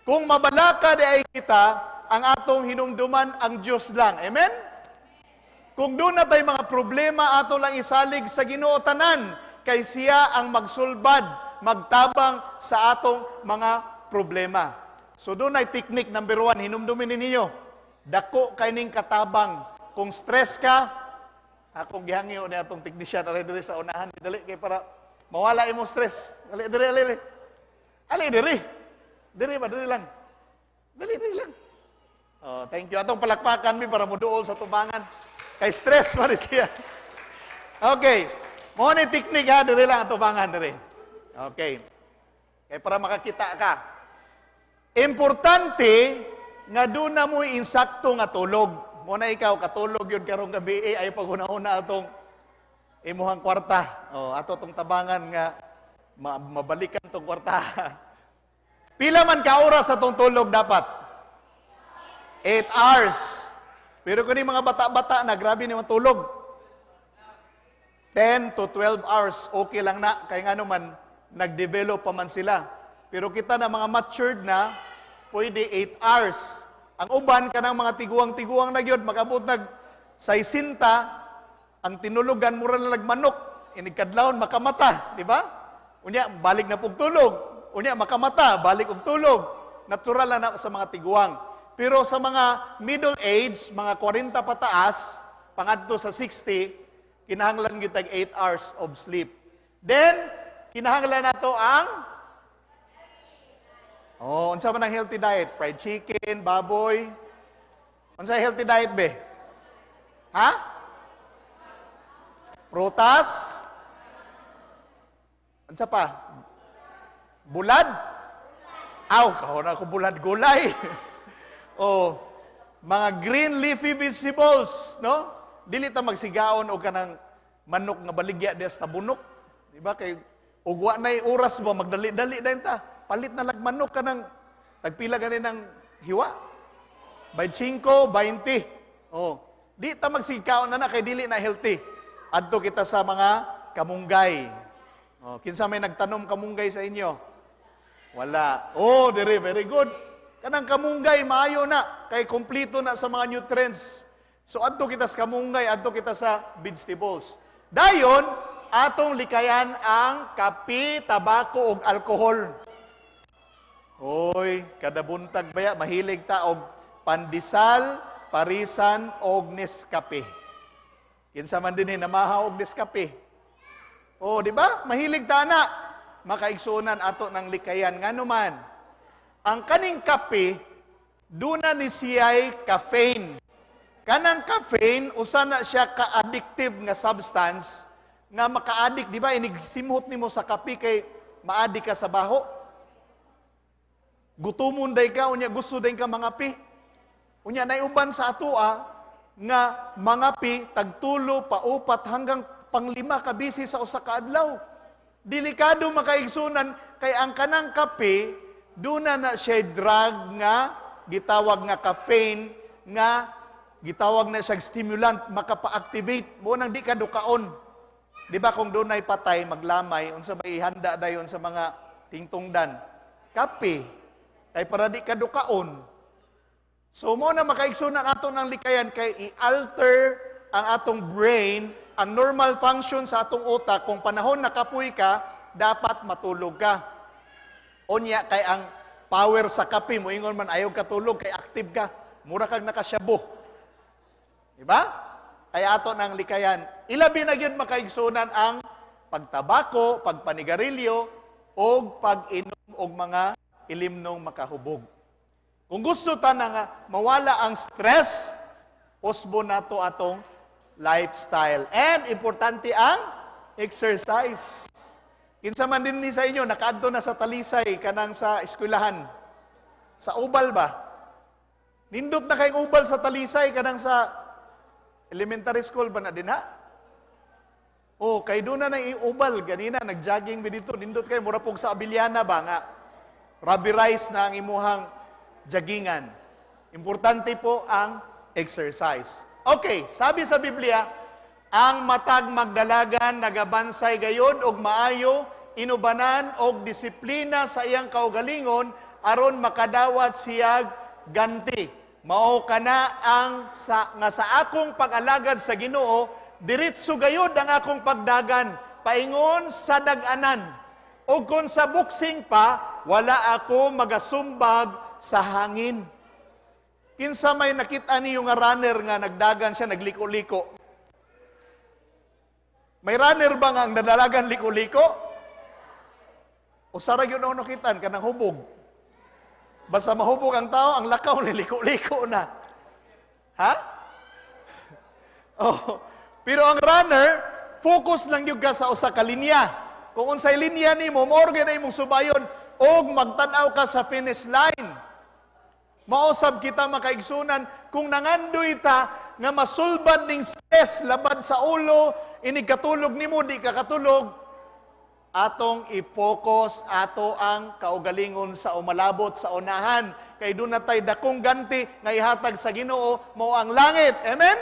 S7: Kung mabalaka di ay kita, ang atong hinumduman ang Dios lang. Amen? Kung doon na tayo mga problema, ato lang isalig sa Ginoo tanan, kay siya ang magsulbad, magtabang sa atong mga problema. So doon ay technique number 1, hinumdumin ninyo. Dako kay ning katabang. Kung stress ka, akong gihangyo ni atong technician ari diri sa unahan, dali kay para mawala imong stress. Ali diri, ali diri. Ali diri. Diri ba, diri lang. Dali, diri lang. Oh, thank you. Atong palakpakan mi para moduol sa tubangan. Kay stress man siya. Okay. Mo ni technique ha, diri lang ang tubangan diri. Okay. Kay para makakita ka. Importante nga doon na mo insakto nga tulog. Mo na ikaw katulog yun karong gabi eh, ay paghuna-huna atong imuhang kwarta. Oh, ato tong tabangan nga Mabalikan tong kwarta. Pila man ka oras sa tong tulog dapat? 8 hours. Pero kung mga bata-bata na grabe ni matulog. 10 to 12 hours, okay lang na. Kaya nga naman, nag-develop pa man sila. Pero kita na mga matured na, pwede 8 hours. Ang uban, kanang mga tiguang-tiguang na gyud, makabot nag 60, ang tinulugan, mura na manok. Inig kadlawon, makamata, di ba? Unya, balik na pug tulog. Unya, makamata, balik og tulog. Natural na sa mga tiguang. Pero sa mga middle age, mga 40 pataas, pangadto sa 60, kinahanglan gyud tag 8 hours of sleep. Then, kinahanglan nato ang, oh, unsa man ang healthy diet? Fried chicken, baboy. Unsa healthy diet be? Ha? Prutas? Unsa pa? Bulad? Aw, kahon ako bulad gulay. Oh, mga green leafy vegetables, no? Dili ta magsigaon og kanang manok nga baligya diya sa tabunok. Di ba kay ug wa nay oras ba magdali-dali dayon ta. Palit na lag manok kanang tagpila gani ng hiwa. 25, 20. Oh, di ta magsigaon na na kay dili na healthy. Adto kita sa mga kamunggay. Oh, kinsa may nagtanom kamunggay sa inyo? Wala. Oh, dire very good. Kanang kamunggay maayo na kay kompleto na sa mga nutrients. So adto kita sa kamunggay, adto kita sa vegetables. Dayon atong likayan ang kape, tabako ug alkohol. Oy, kada buntag baya mahilig ta og pandesal, parisan og Nescafe. Kinsa man dinhi namahaw og Nescafe? Oh, di ba? Mahilig ta na. Makaigsuonan ato ng likayan ngano man. Ang kaning kape duna ni siya'y caffeine. Kanang caffeine usa na siya ka-addictive nga substance nga maka-addict, di ba? Inig simhot nimo sa kape kay ma-addict ka sa baho. Gutomon day ka, unya gusto day ka mangapi. Unya naiuban sa atoa nga mangapi tagtulo paupat hanggang panglima ka bisi sa usa ka adlaw. Delikado makaigsunan kay ang kanang kape duna na siya drug nga gitawag nga caffeine nga gitawag na siya stimulant, makapa-activate mo nang di ka dukaon. Di ba kung dunay patay maglamay unsa ba ihanda dayon sa mga tingtungdan? Kape. Kay para di ka dukaon. So mo na makaigsunan ato ng likayan kay i-alter ang atong brain, ang normal function sa atong utak. Kung panahon nakapuy ka, dapat matulog ka. Unya kay ang power sa kape moingon man ayaw katulog kay active ka, mura kag nakasyabo. Di ba? Kaya ato ng likayan. Ilabi na gyud makaigsunan ang pagtabako, pagpanigarilyo og pag-inom og mga ilimnong makahubog. Kung gusto ta na nga mawala ang stress, usbo nato atong lifestyle. And importante ang exercise. Kinsa man din ni sa inyo nakaadto na sa Talisay kanang sa eskwelahan. Sa ubal ba? Nindot na kayong ubal sa Talisay kanang sa elementary school ba na din ha? Oh, kay doon na nang iubal ganina nagjogging mi dito, nindot kay mura pug sa Abiliana ba nga rubberized na ang imuhang joggingan. Importante po ang exercise. Okay, sabi sa Biblia, ang matag magdalagan nagabansay gayod og maayo, inubanan og disiplina sa iyang kaugalingon aron makadawat siyag ganti. Mao kana ang nga sa akong pag-alagad sa Ginoo, diretso gayod ang akong pagdagan paingon sa dag-anan. O kung sa boxing pa, wala ako magasumbag sa hangin. Kinsa may nakita niyo nga runner nga nagdagan siya, nagliko-liko? May runner ba nga ang nadalagan liko-liko? O sara yun ako nakitaan, kanang hubog. Basta mahubog ang tao, ang lakaw, liliko-liko na. Ha? Oh. Pero ang runner, focus lang yun ka sa usa ka linya. Kung unsay linya nimo, mao ra imong subayon og magtan-aw ka sa finish line. Mausab kita makaigsunan kung nangandoy ta nga masulbad ning stress labad sa ulo, inig katulog nimo di ka katulog, Atong i-focus ato ang kaugalingon sa umalabot sa unahan. Kay doon na tay dakong ganti nga ihatag sa Ginoo, mao ang langit. Amen?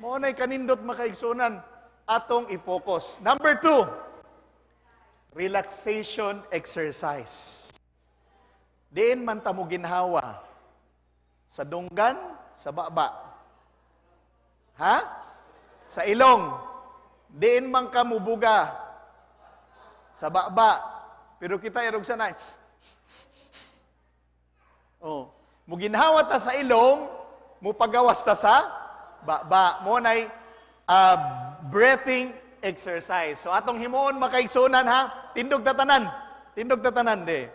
S7: Mao na'y kanindot, makaigsunan, atong i-focus. Number 2, relaxation exercise. Diin man ta mo ginhawa? Sa dunggan, sa baba. Ha? Sa ilong. Diin man ka mubuga? Sa baba. Pero kita irog sanay. Oh, muginhawa ta sa ilong, mupagawas ta sa baba. Mo nay breathing exercise. So atong himuon, makaigsunan, ha. Tindog ta tanan. Tindog ta tanan de.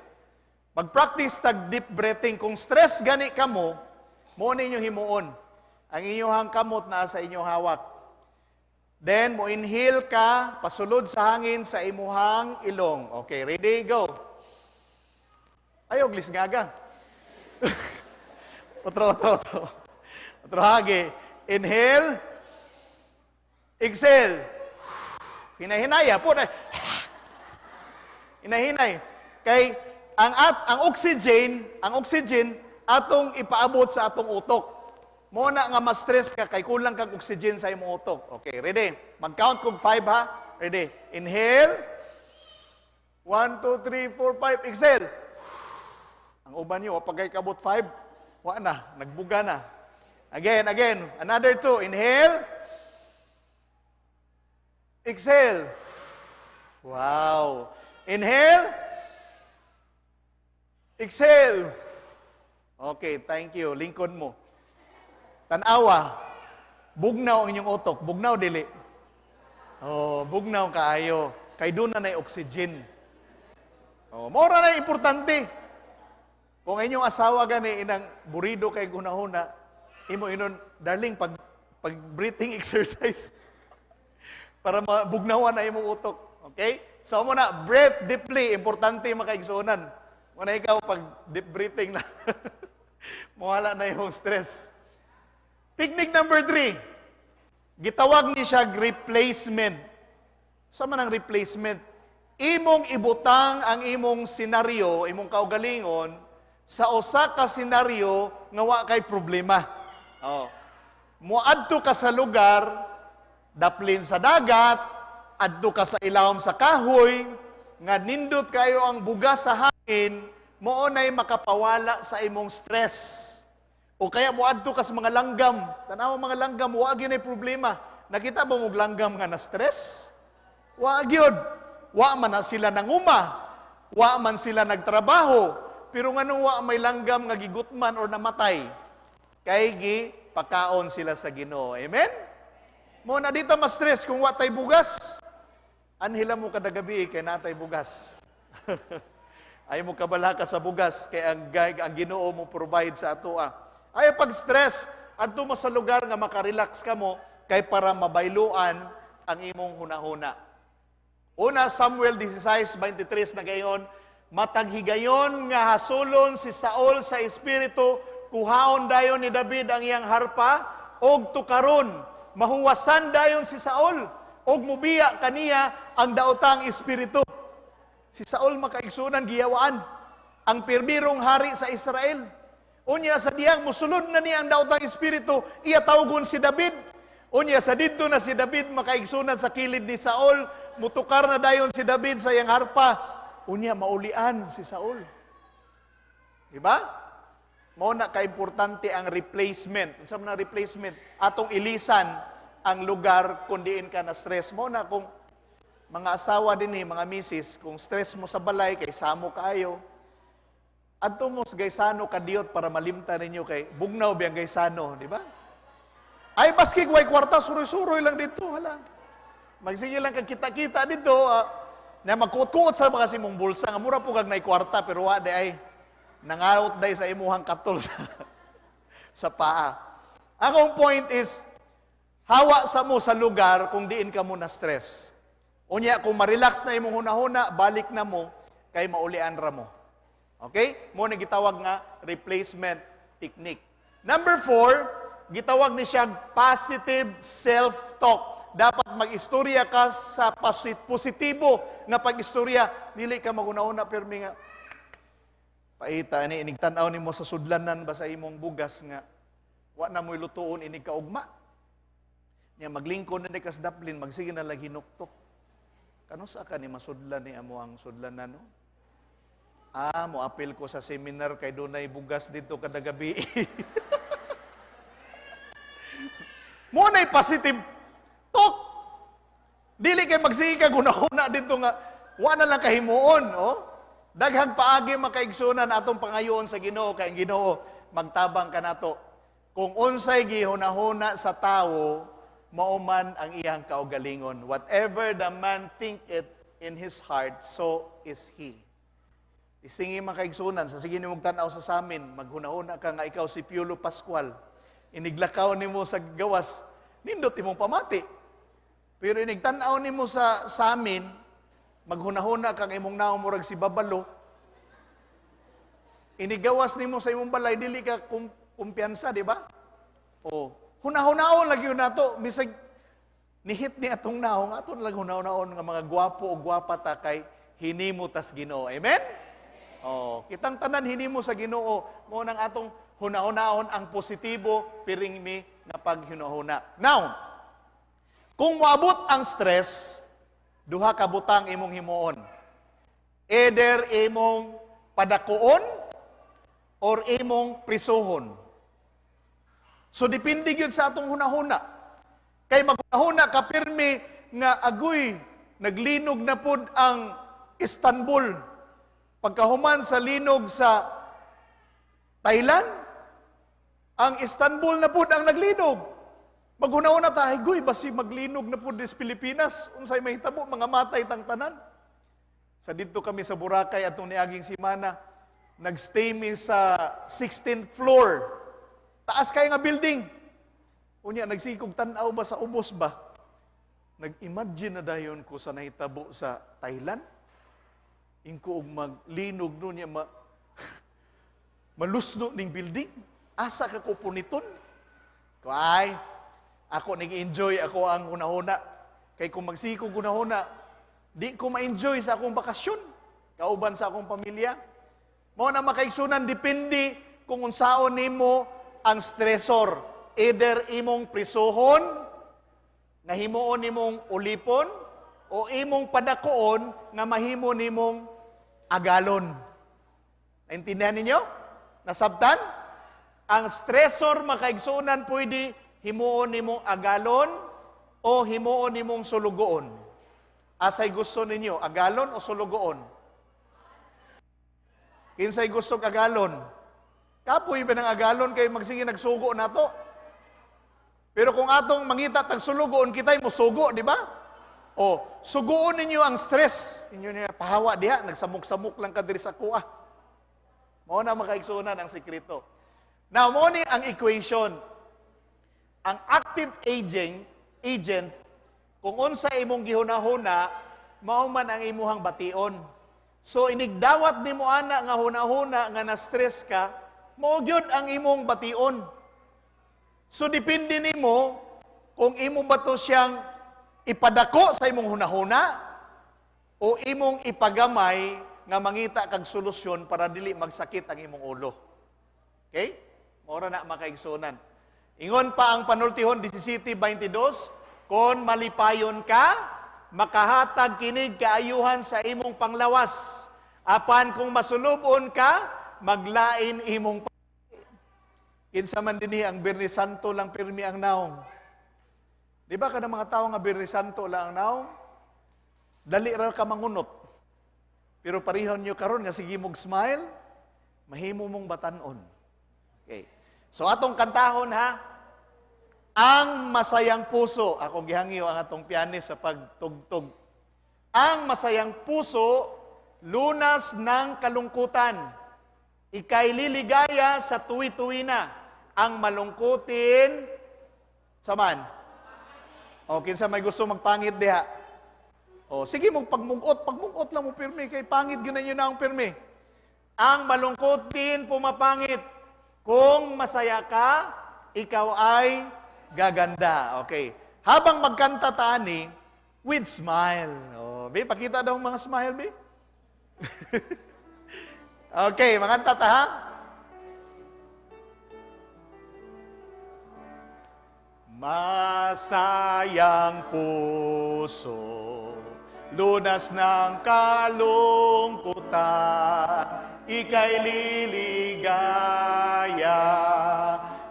S7: Mag-practice tag deep breathing. Kung stress gani kamo, mo ninyo himuon. Ang inyong kamot naa sa inyong hawak. Then, mo inhale ka, pasulod sa hangin sa imuhang ilong. Okay, ready, go. Ayaw, lisgaga. Otro, otro, otro. Otro hagi. Inhale. Exhale. Hinahinaya po. Hinahinay. Kay, ang oxygen, atong ipaabot sa atong utok. Mo na nga ma-stress ka kay kulang kag oxygen sa imong utok. Okay, ready? Mag-count kog 5 ha. Ready? Inhale. 1, 2, 3, 4, 5. Exhale. Ang uban niyo, wa pag kabot 5, wa na, nagbuga na. Again, again. Another two. Inhale. Exhale. Wow. Inhale. Exhale. Okay, thank you. Lingkod mo. Tanawa. Bugnaw ang inyong utok. Bugnaw dili? Oh, bugnaw kaayo. Kay doon na oxygen. Oh, mora na importante. Kung inyong asawa gani inang burido kay hunahuna, imo inon, "Darling, pag breathing exercise para mabugnawan na imong utok." Okay? So mo na breathe deeply, importante, makaigsuonan. Mo na ikaw pag deep breathing na, mawala na yung stress. Technique number 3. Gitawag ni siya replacement. Sa man ang replacement? Imong ibutang ang imong senaryo, imong kaugalingon, sa usa ka senaryo nga wa kay problema. Oh. Muadto ka sa lugar, daplin sa dagat, adto ka sa ilawom sa kahoy, nga nindot kayo ang buga sa hangin, mao nay makapawala sa imong stress. O kaya muadto ka sa mga langgam. Tanawa mga langgam, wa gyud problema. Nakita mo og langgam nga na stress? Wa gyud. Wa man na sila nanguma. Wa man sila nagtrabaho. Pero nganong wa may langgam nga gigutman or namatay? Kay gi pakaon sila sa Ginoo. Amen? Mo na dito ma-stress kung wa tay bugas. Anhila mo kada gabi kay natay bugas. Ay mo kabala ka sa bugas kay ang Ginoo mo provide sa atoa. Ay pag stress, adto mo sa lugar nga makarelax ka mo kay para mabayluan ang imong hunahuna. Una Samuel 16:23 nagayon, matag higayon nga hasulon si Saul sa espiritu, kuhaon dayon ni David ang iyang harpa og tukaron. Mahuwasan dayon si Saul og mubiya kaniya ang daotang espiritu. Si Saul, makaigsunan, giyawaan ang pirmirong hari sa Israel. Unya sa diyang musulod na niya ang daotang espiritu, iya tawgon si David. Unya sa didto na si David, makaigsunan, sa kilid ni Saul, mutukar na dayon si David sa iyang harpa. Unya maulian si Saul. Diba? Mao na kaimportante ang replacement. Unsa man ang replacement? Atong ilisan ang lugar kung diin ka na stress. Mo na kung mga asawa din eh, mga misis, kung stress mo sa balay kay samo kaayo, adto mo sa Gaisano kadiyot para malimta ninyo kay bugnaw biyang Gaisano, di ba? Ay baski way kwarta, suroy-suroy lang dito, hala. Magsige lang kag kita-kita dito, na magkuot-kuot sa mga simong bulsa, nga mura po kag nay kwarta pero wa di ay nangaot day sa imuhang katol sa paa. Akong point is, hawa sa mo sa lugar kung diin ka mo na stress. Unya, kung ma-relax na imong hunahuna, balik na mo, kay maulian ra mo. Okay? Mo ni gitawag nga replacement technique. Number 4, gitawag ni siya positive self-talk. Dapat mag-istorya ka sa positibo nga pag-istorya. Dili ka maguna-una pirmi nga paita ani inig tan-aw nimo sa sudlanan ba sa imong bugas nga wa na mo'y lutuon inig kaugma. Nya maglingkod na ni kas daplin, magsige na lang hinuktok. Kano sa ka ni masudlan ni amo ang sudlanan, no? Ah, mo apil ko sa seminar kay dunay bugas dito kada gabi. Mo nay positive talk. Dili kay magsige ka gunahuna dito nga wa na lang kahimuon, oh. Daghang paagi makaigsunan atong pangayoon sa Ginoo kay ang Ginoo magtabang kanato. Kung unsay gihunahuna sa tawo, mao man ang iyang kaugalingon. Whatever the man thinketh in his heart, so is he. Istingi makaigsunan, sa sige nimong tan-aw sa samin, maghunahuna ka nga ikaw si Piolo Pascual. Iniglakaw nimo sa gawas, nindot imong pamati. Pero inigtan-aw nimo sa samin, maghunahuna kang imong naong murag si Babalo. Inigawas nimo sa imong balay, dili ka kumpiyansa, di ba? O, hunahunaon lagi yun nato. Bisag nihit ni atong naong, aton lang hunahunaon nga mga gwapo o gwapa ta kay hinimo tas Ginoo. Amen? O, kitang tanan hinimo sa Ginoo, mo nang atong hunahunaon ang positibo piring mi nga paghunahuna. Now, kung moabot ang stress, duha ka butang imong himuon. Either imong padakuon or imong prisuhon. So depende gyud sa atong hunahuna. Kay maghunahuna ka pirmi nga agoy naglinog na pud ang Istanbul. Pagkahuman sa linog sa Thailand, ang Istanbul na pud ang naglinog. Maghunahuna ta, ay goy, basi maglinog na pud dis Pilipinas. Unsay mahitabo, mga matay tang tanan. Sa didto kami sa Boracay atong niaging semana, nagstay mi sa 16th floor. Taas kay nga building. Unya nagsikog tan-aw ba sa ubos ba? Nag-imagine na dayon ko sa nahitabo sa Thailand. Ingko og maglinog no niya malusno ning building. Asa ka ko puniton? Kay ako nag-enjoy ako ang hunahuna. Kay kung magsikog hunahuna, di ko ma-enjoy sa akong bakasyon, kauban sa akong pamilya. Mao na makaigsunan, depende kung unsaon nimo ang stressor. Either imong prisuhon, nga himuon nimong ulipon, o imong padakoon nga mahimo nimong agalon. Naintindihan ninyo? Nasabtan? Ang stressor makaigsunan pwede himuon nimong agalon o himuon nimong sulugoon. Asay gusto ninyo, agalon o sulugoon? Kinsay gusto agalon? Kapoy ba ng agalon kay magsige nagsugo na to? Pero kung atong mangita tag sulugoon, kita'y musugo, di ba? O, sugoon ninyo ang stress. Inyo niya, pahawa diha, nagsamok-samok lang ka diri sa kuha. Mao na makaigsuonan ang sikreto. Now, mao ni ang equation. Ang active agent, kung unsa imong gihunahuna, mao man ang imuhang bation. So, inigdawat nimo ana nga hunahuna nga na-stress ka, mao gyud ang imong bation. So, depende nimo kung imo ba to siyang ipadako sa imong hunahuna o imong ipagamay nga mangita kag solusyon para dili magsakit ang imong ulo. Okay? Mora na makaigsunan. Ingon pa ang panultihon 17:22, kon malipayon ka, makahatag kinig kaayuhan sa imong panglawas. Apan kung masulubon ka, maglain imong. Kinsa man dinhi ang Biyernes Santo lang pirmi ang naong. Di ba kada mga tao nga Biyernes Santo lang ang naong? Dali ra ka mangunot. Pero parihon nyo karon nga sige mog smile, mahimo mong batanon. Okay. So atong kantahon ha, ang masayang puso. Akong gihangyo ang atong pianist sa pagtugtog. Ang masayang puso, lunas ng kalungkutan. Ika'y liligaya sa tuwi-tuwi na. Ang malungkutin, saman. O, kinsa may gusto magpangit diha. O, sige mong pagmugot, pagmugot lang mo pirmi, kay pangit gyud na ang pirmi. Ang malungkutin, pumapangit. Kung masaya ka, ikaw ay gaganda. Okay. Habang magkanta ta ani, with smile. Oh, be, pakita daw ang mga smile, be. Okay, magkanta ta, ha? Masayang puso, lunas ng kalungkutan, ika'y liligaya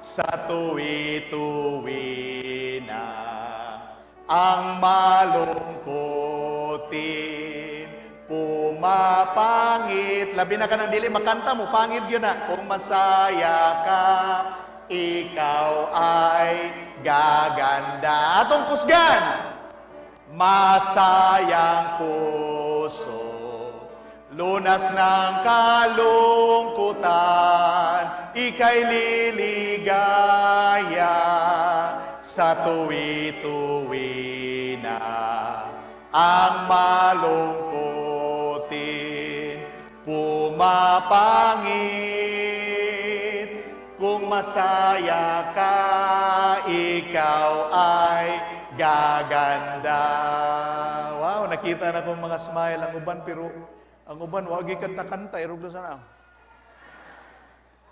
S7: sa tuwi-tuwi na ang malungkutin pumapangit. Labi na ka ng dili makanta mo, pangit yun na. Kung masaya ka, ikaw ay gaganda. Atong kusgan, masayang puso, lunas ng kalungkutan, ika'y liligaya sa tuwi-tuwi na ang malungkutin pumapangit. Kung masaya ka, ikaw ay gaganda. Wow, nakita na kong mga smile ang uban, pero ang uban, wagi kanta-kanta, iruglo sana.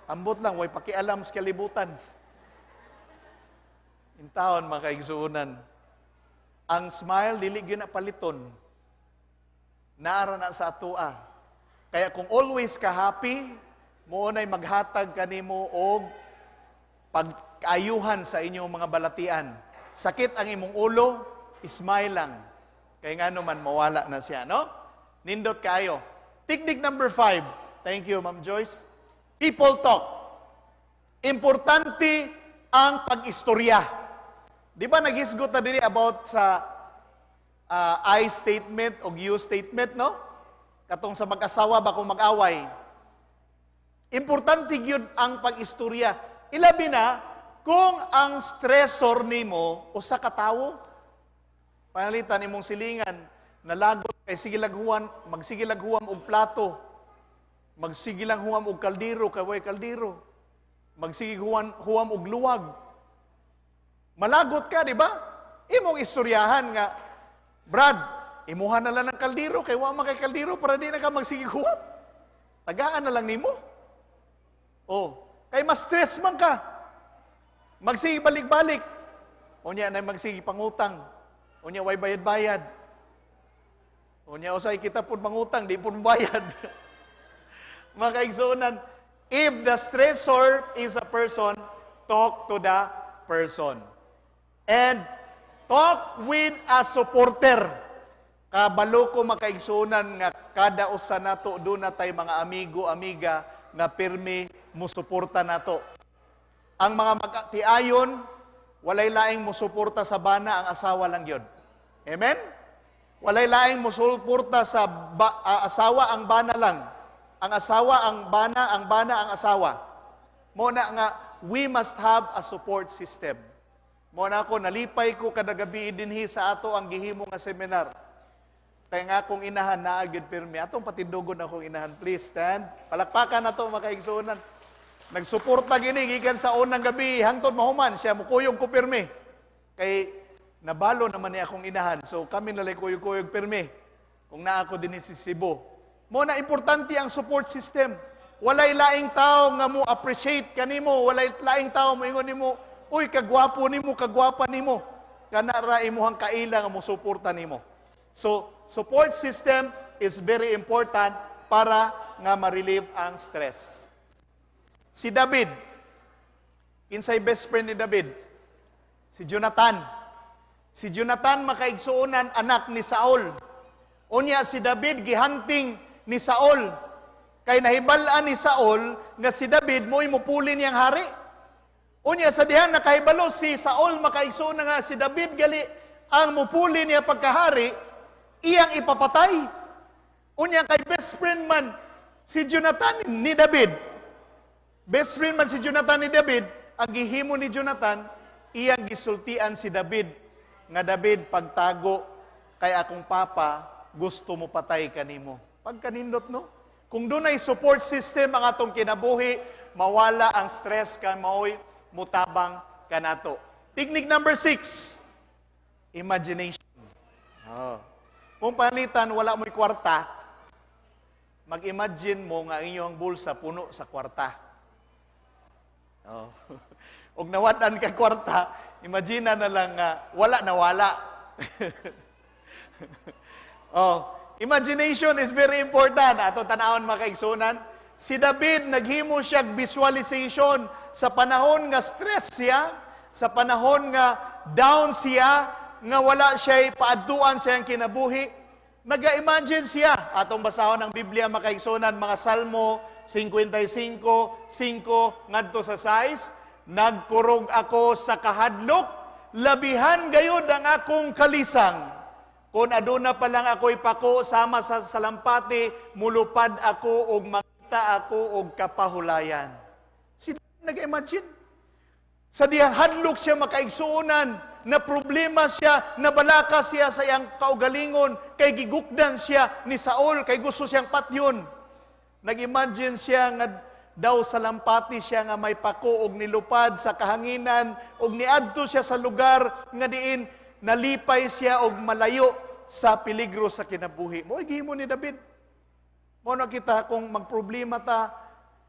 S7: Ambot lang, way pakialam sa kalibutan. Intaon, mga kaigsuonan, ang smile, dili gyud na paliton. Naara na sa atoa. Kaya kung always ka happy, mo na'y maghatag kanimo og pagkaayuhan sa inyong mga balatian. Sakit ang imong ulo, smile lang. Kaya nga naman, mawala na siya, no? Nindot kayo. Technique number 5. Thank you, Ma'am Joyce. People talk. Importante ang pag-istorya. Di ba naghisgot na dili about sa I statement o you statement, no? Katong sa mag-asawa ba kung mag-away. Importante gyud ang pag-istorya. Ilabi na kung ang stressor nimo usa ka tawo. Panalitan imong silingan, nalagot kay sige lang huwan, magsige lang huwam og plato. Magsige lang huwam og kaldero kay way kaldero. Magsige huwam og luwag. Malagot ka, di ba? Imong istoryahan nga, Brad, imuha na lang ng kaldero kay wa man kay kaldero para di na ka magsige huwam. Tagaan na lang nimo. Oh, kay mas stress man ka. Magsige balik-balik. Unya na magsige pangutang. Unya way bayad-bayad. Unya usay kita pud mangutang, di pud bayad. Mga kaigsuonan, if the stressor is a person, talk to the person. And talk with a supporter. Kabalo ko makaigsuonan nga kada usa nato do na tay mga amigo, amiga nga pirmi musuporta nato. Ang mga magtiayon, walay laing musuporta sa bana, ang asawa lang yun. Amen? Walay laing musuporta sa asawa, ang bana lang. Ang asawa, ang bana, ang bana, ang asawa. Mo na nga, we must have a support system. Mo na ako, nalipay ko kada gabi dinhi sa ato ang gihimo nga seminar. Kaya nga akong inahan, naagid pirmi. Atong patindugon akong inahan. Please stand. Palakpakan na to, makaigsuonan. Nagsuporta gini, gikan sa unang gabi, hangtod mahuman, siya mukuyog ko pirmi. Kay nabalo naman niya akong inahan. So kami nalay kuyog-kuyog pirmi. Kung naa ako din si Cebu. Mo na importante ang support system. Walay laing tao nga mo appreciate kanimo, walay laing tao moingon nimo, uy kagwapo nimo, kagwapa nimo. Kana ra imuhang kaila nga mo suporta nimo. So, support system is very important para nga ma-relieve ang stress. Si David, kinsay best friend ni David? Si Jonathan. Si Jonathan makaigsuonan anak ni Saul. Unya si David gihunting ni Saul. Kay nahibal-an ni Saul nga si David mo'y mupuli niyang hari. Unya sa dihan nakahibalo si Saul makaigsuonan nga si David gali ang mupuli niya pagkahari, iyang ipapatay. Unya kay best friend man si Jonathan ni David. Best friend man si Jonathan ni David, ang gihimo ni Jonathan, iyang gisultian si David nga David pagtago kay akong papa gusto mo patay kanimo. Pagkanindot, no? Kung dunay support system ang atong kinabuhi, mawala ang stress kay maoy mutabang kanato. Technique number 6. Imagination. Oh. Kung palitan wala mo'y kwarta, mag-imagine mo nga ang iyong bulsa puno sa kwarta. Oh. Og nawad-an ka kwarta, imagine na lang nga wala na wala. Oh, imagination is very important. Ato tanawon, mga kaigsunan. Si David, naghimo siya visualization sa panahon nga stress siya, sa panahon nga down siya, nga wala siya paadtuan sa iyang kinabuhi. Naga-imagine siya. Atong basahon ang Biblia, makaigsunan, mga Salmo 55:5 ngadto sa 6. "Nagkurog ako sa kahadlok, labihan gayud ang akong kalisang. Kung aduna pa lang ako'y pako sama sa salampati, mulupad ako og mangita ako og kapahulayan." Si nag-imagine. Sa dihang hadlok siya, makaigsuonan, na problema siya, nabalaka siya sa iyang kaugalingon, kay gigukdan siya ni Saul, kay gusto siyang patyon. Nag-imagine siya nga daw salampati siya nga may pako og nilupad sa kahanginan og niadto siya sa lugar nga diin nalipay siya og malayo sa peligro sa kinabuhi. Mo gihimo ni David. Mo na kita kung magproblema ta,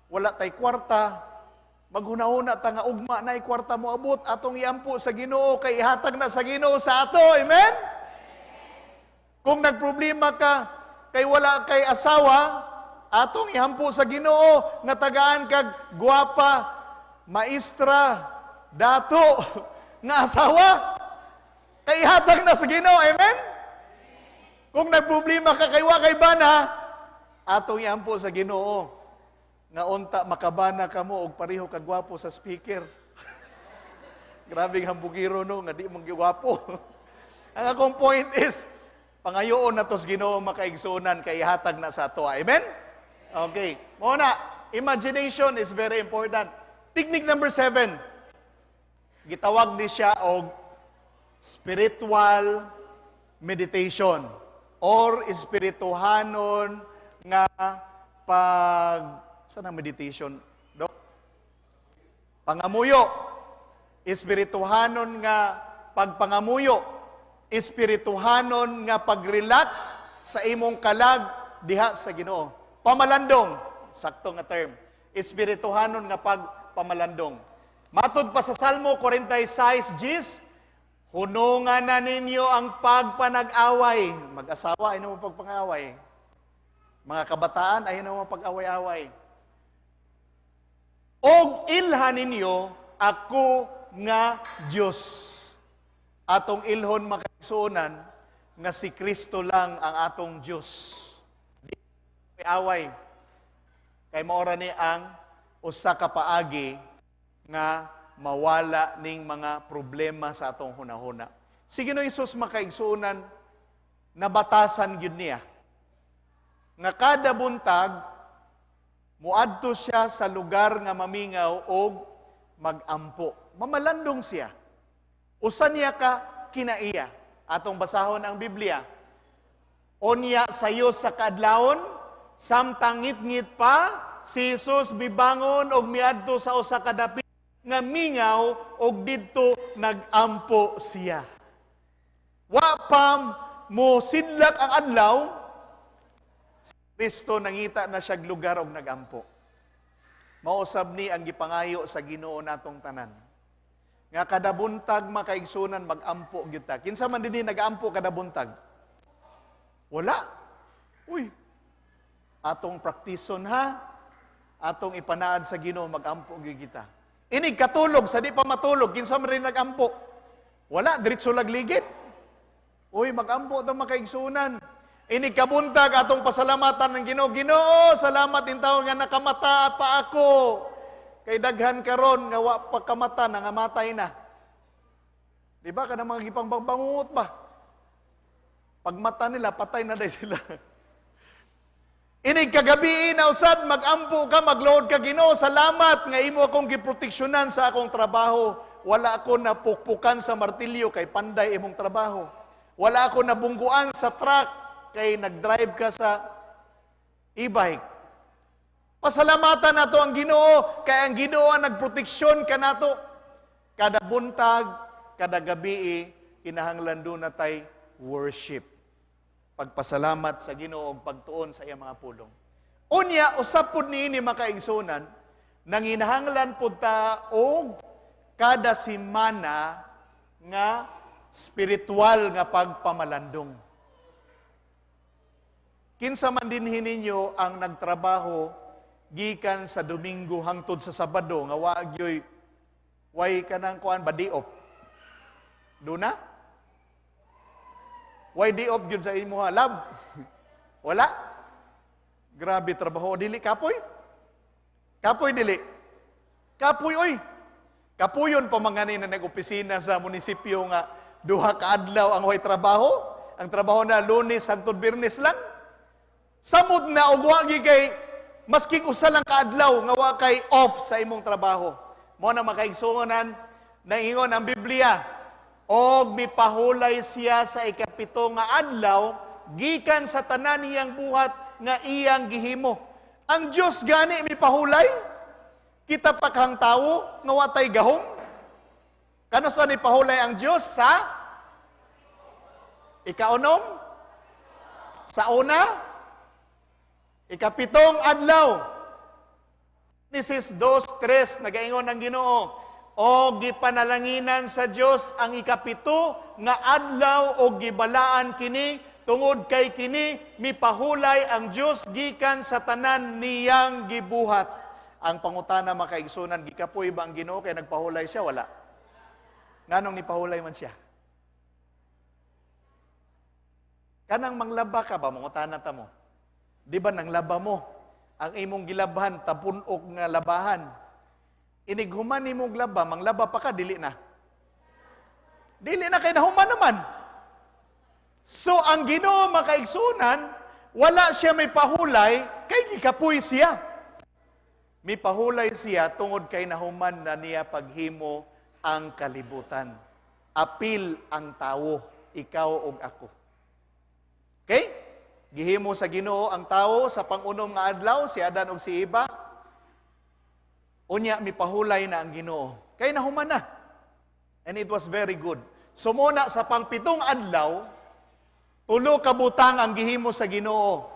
S7: wala tay kwarta, maghunahuna ta nga ugma na kwarta mo abot, atong iampo sa Ginoo kay ihatag na sa Ginoo sa ato. Amen? Kung nagproblema ka kay wala kay asawa, atong ihampo sa Ginoo nga tagaan kag gwapa, maestra, dato nga asawa. Kay ihatag na sa Ginoo. Amen? Kung nagproblema ka kay wa kay bana, atong iampo sa Ginoo nga unta makabana kamo og pareho ka gwapo sa speaker. Grabe hambugiro no nga di man gwapo. Ang akong point is pangayoon nato sa Ginoo, makaigsuonan, kay ihatag na sa ato. Amen? Okay. Mao na, imagination is very important. Technique number 7. Gitawag ni siya og spiritual meditation or espirituhanon nga pag saan ang meditation, Dok? Pangamuyo. Espirituhanon nga pagpangamuyo. Espirituhanon nga pagrelax sa imong kalag diha sa Ginoo. Pamalandong, sakto nga term. Espirituhanon nga pagpamalandong. Matod pa sa Salmo 46, Gis, "Hunungan na ninyo ang pagpanag-away." Mag-asawa, ayaw mo pagpangaway. Mga kabataan, ayaw mo pag-away-away. "Og ilha ninyo ako nga Diyos." Atong ilhon, makaigsuonan, nga si Kristo lang ang atong Diyos. Di away. Kay maora ni ang usa ka paagi nga mawala ning mga problema sa atong hunahuna. Si Ginoong Hesus, makaigsuonan, nabatasan gyud niya nga kada buntag muadto siya sa lugar nga mamingaw og magampo. Mamalandong siya. Usa niya ka kinaiya. Atong basahon ang Biblia. "Unya sayo sa kaadlawon, samtang ngitngit pa, si Jesus mibangon og miadto sa usa ka dapit nga mingaw og didto nagampo siya." Wa pa mo sidlak ang adlaw, si Kristo nangita na siyag lugar og nagampo. Mausab ni ang gipangayo sa Ginoo natong tanan. Nga kada buntag, makaigsunan, magampo gyud ta. Kinsa man dinhi nagampo kada buntag? Wala. Uy. Atong praktison ha. Atong ipanaad sa Ginoo, magampo gyud kita. Inig katulog, sa di pa matulog, kinsa man rin nagampo? Wala, diretso lagligid. Uy, magampo ta, makaigsunan. Inig kabuntag, atong pasalamatan ng Ginoo. Ginoo, salamat intawon nga nakamata pa ako. Kay daghan karon nga wa pa kamata, nangamatay na. Di ba kanang mga gipangbangungot ba? Pagmata nila, patay na day sila. Inig kagabi na usad, magampo ka, magload ka, "Ginoo, salamat nga imo akong giproteksyonan sa akong trabaho. Wala ako napukpukan sa martilyo kay panday imong trabaho. Wala ako nabungguan sa truck kay nagdrive ka sa e-bike." Pasalamatan nato ang Ginoo kay ang Ginoo ang nagproteksyon kanato. Kada buntag, kada gabi, Kinahanglan duna tay worship. Pagpasalamat sa Ginoo ug pagtuon sa iyang mga pulong. Unya, usab pud niini, makaigsunan, nanginahanglan pud ta og kada semana nga spiritual nga pagpamalandong. Kinsa man dinhi ninyo ang nagtrabaho gikan sa Domingo hangtod sa Sabado nga wa gyoy way kanang kuan ba, day off? Duna? Way day off gyud sa imo, lab? Wala? Grabe trabaho, dili kapoy? Kapoy, dili? Kapoy oy. Kapuyon pa mga ni na nag-opisina sa munisipyo nga 2 ka adlaw ang way trabaho. Ang trabaho na Lunes hangtod Biyernes lang. Samot na og wa gyud kay maski usa lang ka adlaw nga wa kay off sa imong trabaho. Mo na, makaigsuonan, naingon ang Biblia, og mipahulay siya sa ikapito nga adlaw gikan sa tanan niyang buhat nga iyang gihimo. Ang Dios gani mipahulay. Kita pa kang tawo nga watay gahom. Kano sa ni pahulay ang Dios sa ikaunom? Sa una? 7th adlaw. Genesis 2:3, nagaingon ang Ginoo, "O gipanalanginan sa Dios ang 7 nga adlaw o gibalaan kini tungod kay kini mipahulay ang Dios gikan sa tanan niyang gibuhat." Ang pangutana, makaigsunan, gikapoy ba ang Ginoo kay nagpahulay siya? Wala. Nganong nipahulay man siya? Kanang manglaba ka ba, mangutana ta mo? Di ba nanglaba mo? Ang imong gilabhan, tapun-ok nga labahan. Inighuman nimong laba, manglaba pa ka, dili na. Dili na kay nahuman naman. So ang Ginoo, makaigsunan, wala siya may pahulay kay gikapoy siya. May pahulay siya tungod kay nahuman na niya paghimo ang kalibutan. Apil ang tawo, ikaw ug ako. Okay? Gihimo sa Ginoo ang tawo sa pangunom nga adlaw, si Adan ug si Eva. Unya mipahulay na ang Ginoo. Kay nahuman na. And it was very good. Sumuna sa 7th adlaw, 3 ka butang ang gihimo sa Ginoo.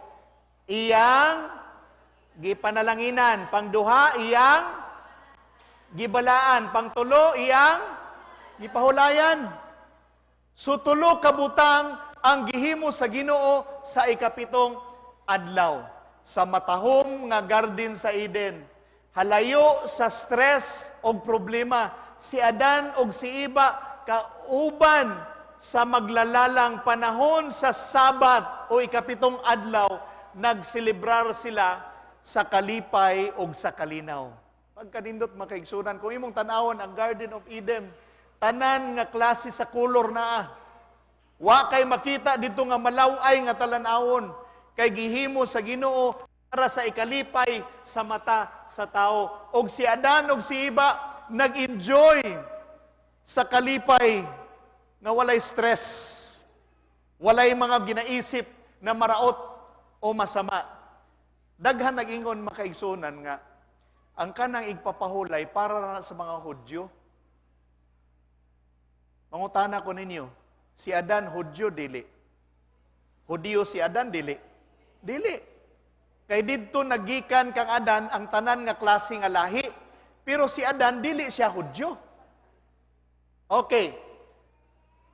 S7: Iyang gipanalanginan, pangduha iyang gibalaan, pangtulo iyang gipahulayan. So 3 ka butang ang gihimo sa Ginoo sa 7th adlaw sa matahom nga garden sa Eden. Halayo sa stress og problema, si Adan og si Eva kauban sa maglalalang panahon sa Sabat o 7th adlaw, nagselebrar sila sa kalipay og sa kalinaw. Pagkanindot, makaigsunan, kung imong tan-awon ang Garden of Eden, tanan nga klase sa kolor naa. Wa kay makita dito nga malaw-ay nga talan-awon, kay gihimo sa Ginoo para sa ikalipay sa mata sa tao. Og si Adan og si Eva nag-enjoy sa kalipay nga walay stress, walay mga ginaisip na maraot o masama. Daghan nag-ingon, makaigsunan, nga ang kanang igpapahulay para na sa mga Hudyo. Mangutana ko ninyo, si Adan Hudyo dili? Hudyo si Adan dili? Dili. Kay didto nagikan kang Adan ang tanan nga klase nga lahi. Pero si Adan dili siya Hudyo. Okay.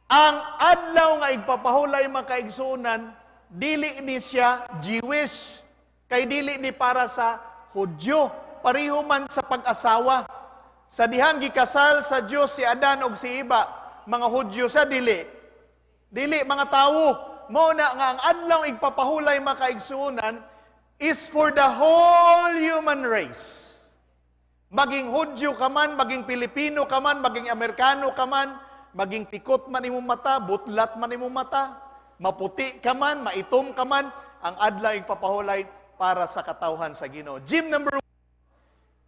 S7: Ang adlaw nga igpapahulay, makaigsunan, dili ni siya Jewish. Kay dili ni para sa Hudyo. Pareho man sa pag-asawa. Sa dihang gikasal sa Dios si Adan og si Eva, mga Hudyo sa dili? Dili, mga tawo. Mao na nga ang adlaw igpapahulay, makaigsuonan, is for the whole human race. Maging Hudyo ka man, maging Pilipino ka man, maging Amerikano ka man, maging pikot man imong mata, butlat man imong mata, maputi ka man, maitom ka man, ang adlaw igpapahulay para sa katawhan sa Ginoo. Gem number 1,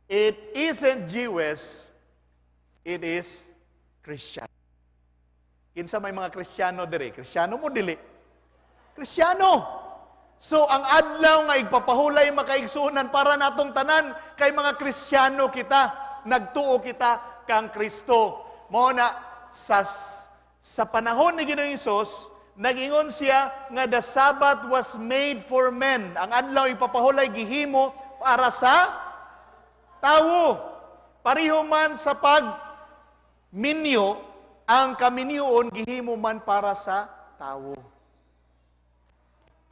S7: it isn't Jewish, it is Christian. Kinsa may mga Kristiyano dire? Kristiyano mo dili? Kristiyano. So ang adlaw nga igpapahulay, makaigsuonan, para natong tanan kay mga Kristiyano kita, nagtuo kita kang Kristo. Mao na sa Sa panahon ni Ginoong Hesus, nag-ingon siya nga the Sabbath was made for men. Ang adlaw ipapahulay gihimo para sa tawo. Pareho man sa pag minyo, ang kaminyoon gihimo man para sa tawo.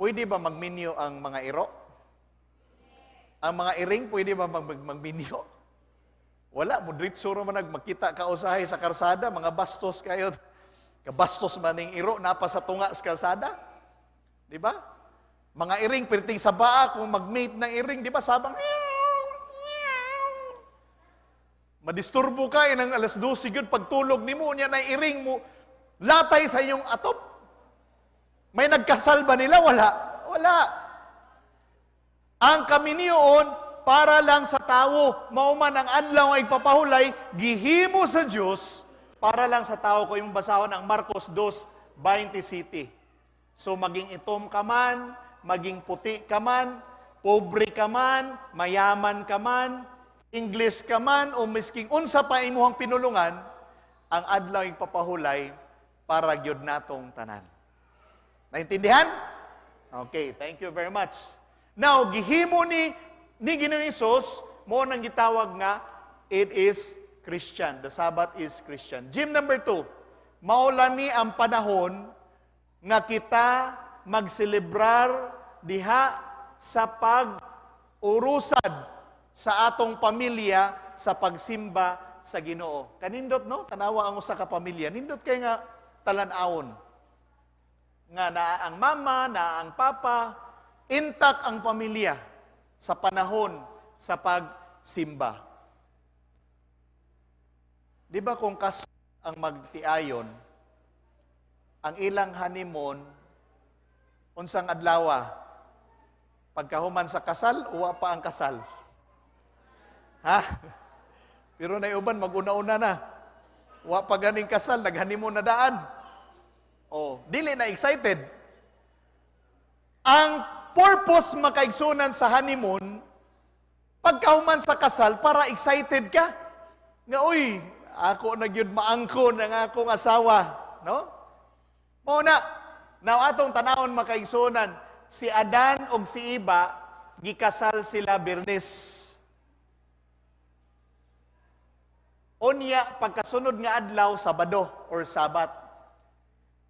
S7: Pwede ba magminyo ang mga iro? Ang mga iring, pwede ba magminyo? Wala, mudritso ra man magkita ka usahay sa karsada, mga bastos kayo. Kabastos man ning iro, napa sa tunga sa kalsada. Di ba? Mga iring, perting sa baa, kung mag-mate ng iring, di ba, sabang, madisturbo ka, inang alas 12 yun, pagtulog ni mo, niya na iring mo, latay sa inyong atop. May nagkasal ba nila? Wala. Wala. Ang kaminiyon, para lang sa tao, mauman ang adlaw ay papahulay, gihimo sa Diyos, para lang sa tao. Ko yung basahon ang Marcos 2:20 City. So maging itom ka man, maging puti ka man, pobre ka man, mayaman ka man, English ka man, o misking unsa pa imuhang pinulungan, ang adlaw ay papahulay para gyud natong tanan. Naintindihan? Okay, thank you very much. Now, gihimo ni Ginoong Hesus, mo nang gitawag nga, it is Christian. The Sabbath is Christian. Gym number 2, maulani ang panahon nga kita magselebrar diha sa pag-urusad sa atong pamilya sa pagsimba sa Ginoo. Kanindot, no? Tanawa ang usa ka pamilya. Nindot kay nga talan-awon. Nga naa ang mama, naa ang papa, intact ang pamilya sa panahon sa pagsimba. Di ba kung kas ang magtiayon, ang ilang honeymoon, unsang adlawa? Pagkahuman sa kasal, uwa pa ang kasal. Ha? Pero naiuban, mag-una-una na. Uwa pa ganing kasal, nag-honeymoon na daan. Oh, dili na excited. Ang purpose makaigsunan sa honeymoon, pagkahuman sa kasal, para excited ka. Nga, uy, ako na gyud maangkon ang akong asawa, no? Mao na, now atong tanawon makaigsunan, si Adan og si Iba gikasal sila Biyernes. Unya pagkasunod nga adlaw Sabado or Sabat.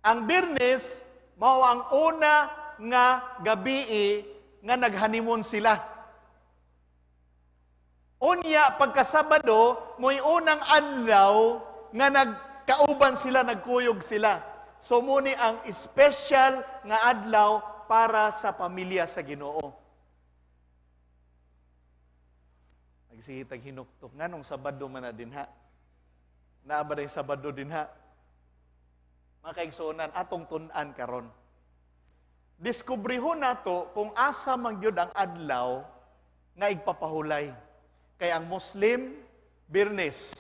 S7: Ang Biyernes mao ang una nga gabii nga nag-honeymoon sila. Unya pagkasabado mo'y unang adlaw nga nagkauban sila, nagkuyog sila. So muni ang special nga adlaw para sa pamilya sa Ginoo. Nagsigitag hinuktok nganong Sabado man na dinha. Naa ba day Sabado dinha? Mga kaigsuonan, atong tun-an karon. Diskubrihon nato kung asa man gyud ang adlaw nga igpapahulay. Kay ang Muslim, Biyernes.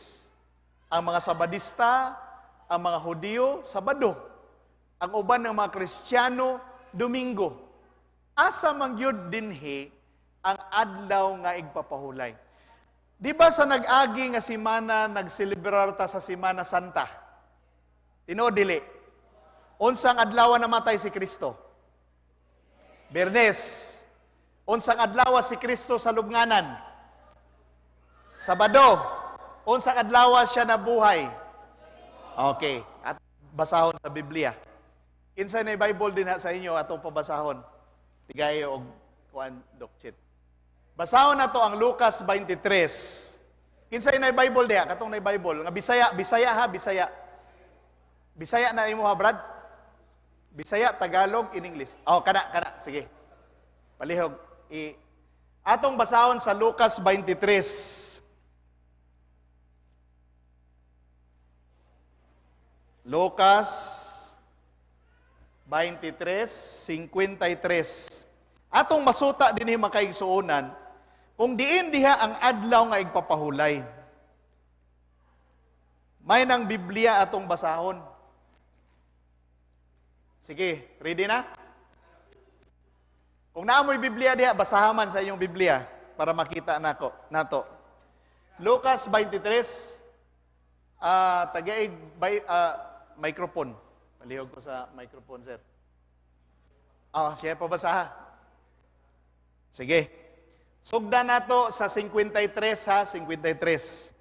S7: Ang mga Sabadista, ang mga Hudiyo, Sabado. Ang uban ng mga Kristiyano, Domingo. Asa man gyud dinhi ang adlaw nga igpapahulay. Di ba sa nag-agi nga simana, nagselebrar ta sa Simana Santa? Tinuod dili. Unsang adlaw namatay si Kristo? Biyernes. Unsang adlaw si Kristo sa lubnganan? Sabado. Unsang adlaw siya nabuhay? Okay. At basahon sa Biblia. Kinsa na Bible din ha sa inyo atong pabasahon. Tigay og kuan dokchit. Basahon nato ang Lucas 23. Kinsa na Bible diha? Katong na Bible nga Bisaya, Bisaya ha, Bisaya. Bisaya na imo ha, Brad? Bisaya, Tagalog, in English. Oh, kana. Sige. Palihog. Atong basahon sa Lucas 23. Lucas 23:53. Atong masuta dinhi makaigsuonan kung diin diha ang adlaw nga igpapahulay. May nang Biblia atong basahon. Sige, ready na? Kung naa mo'y Biblia diha, basahan man sa inyong Biblia para makita nako nato. Lucas 23, tagaig microphone. Palihog ko sa microphone, sir. Ah, siya pabasa ha. Sige. Sugdan nato sa 53 ha, 53.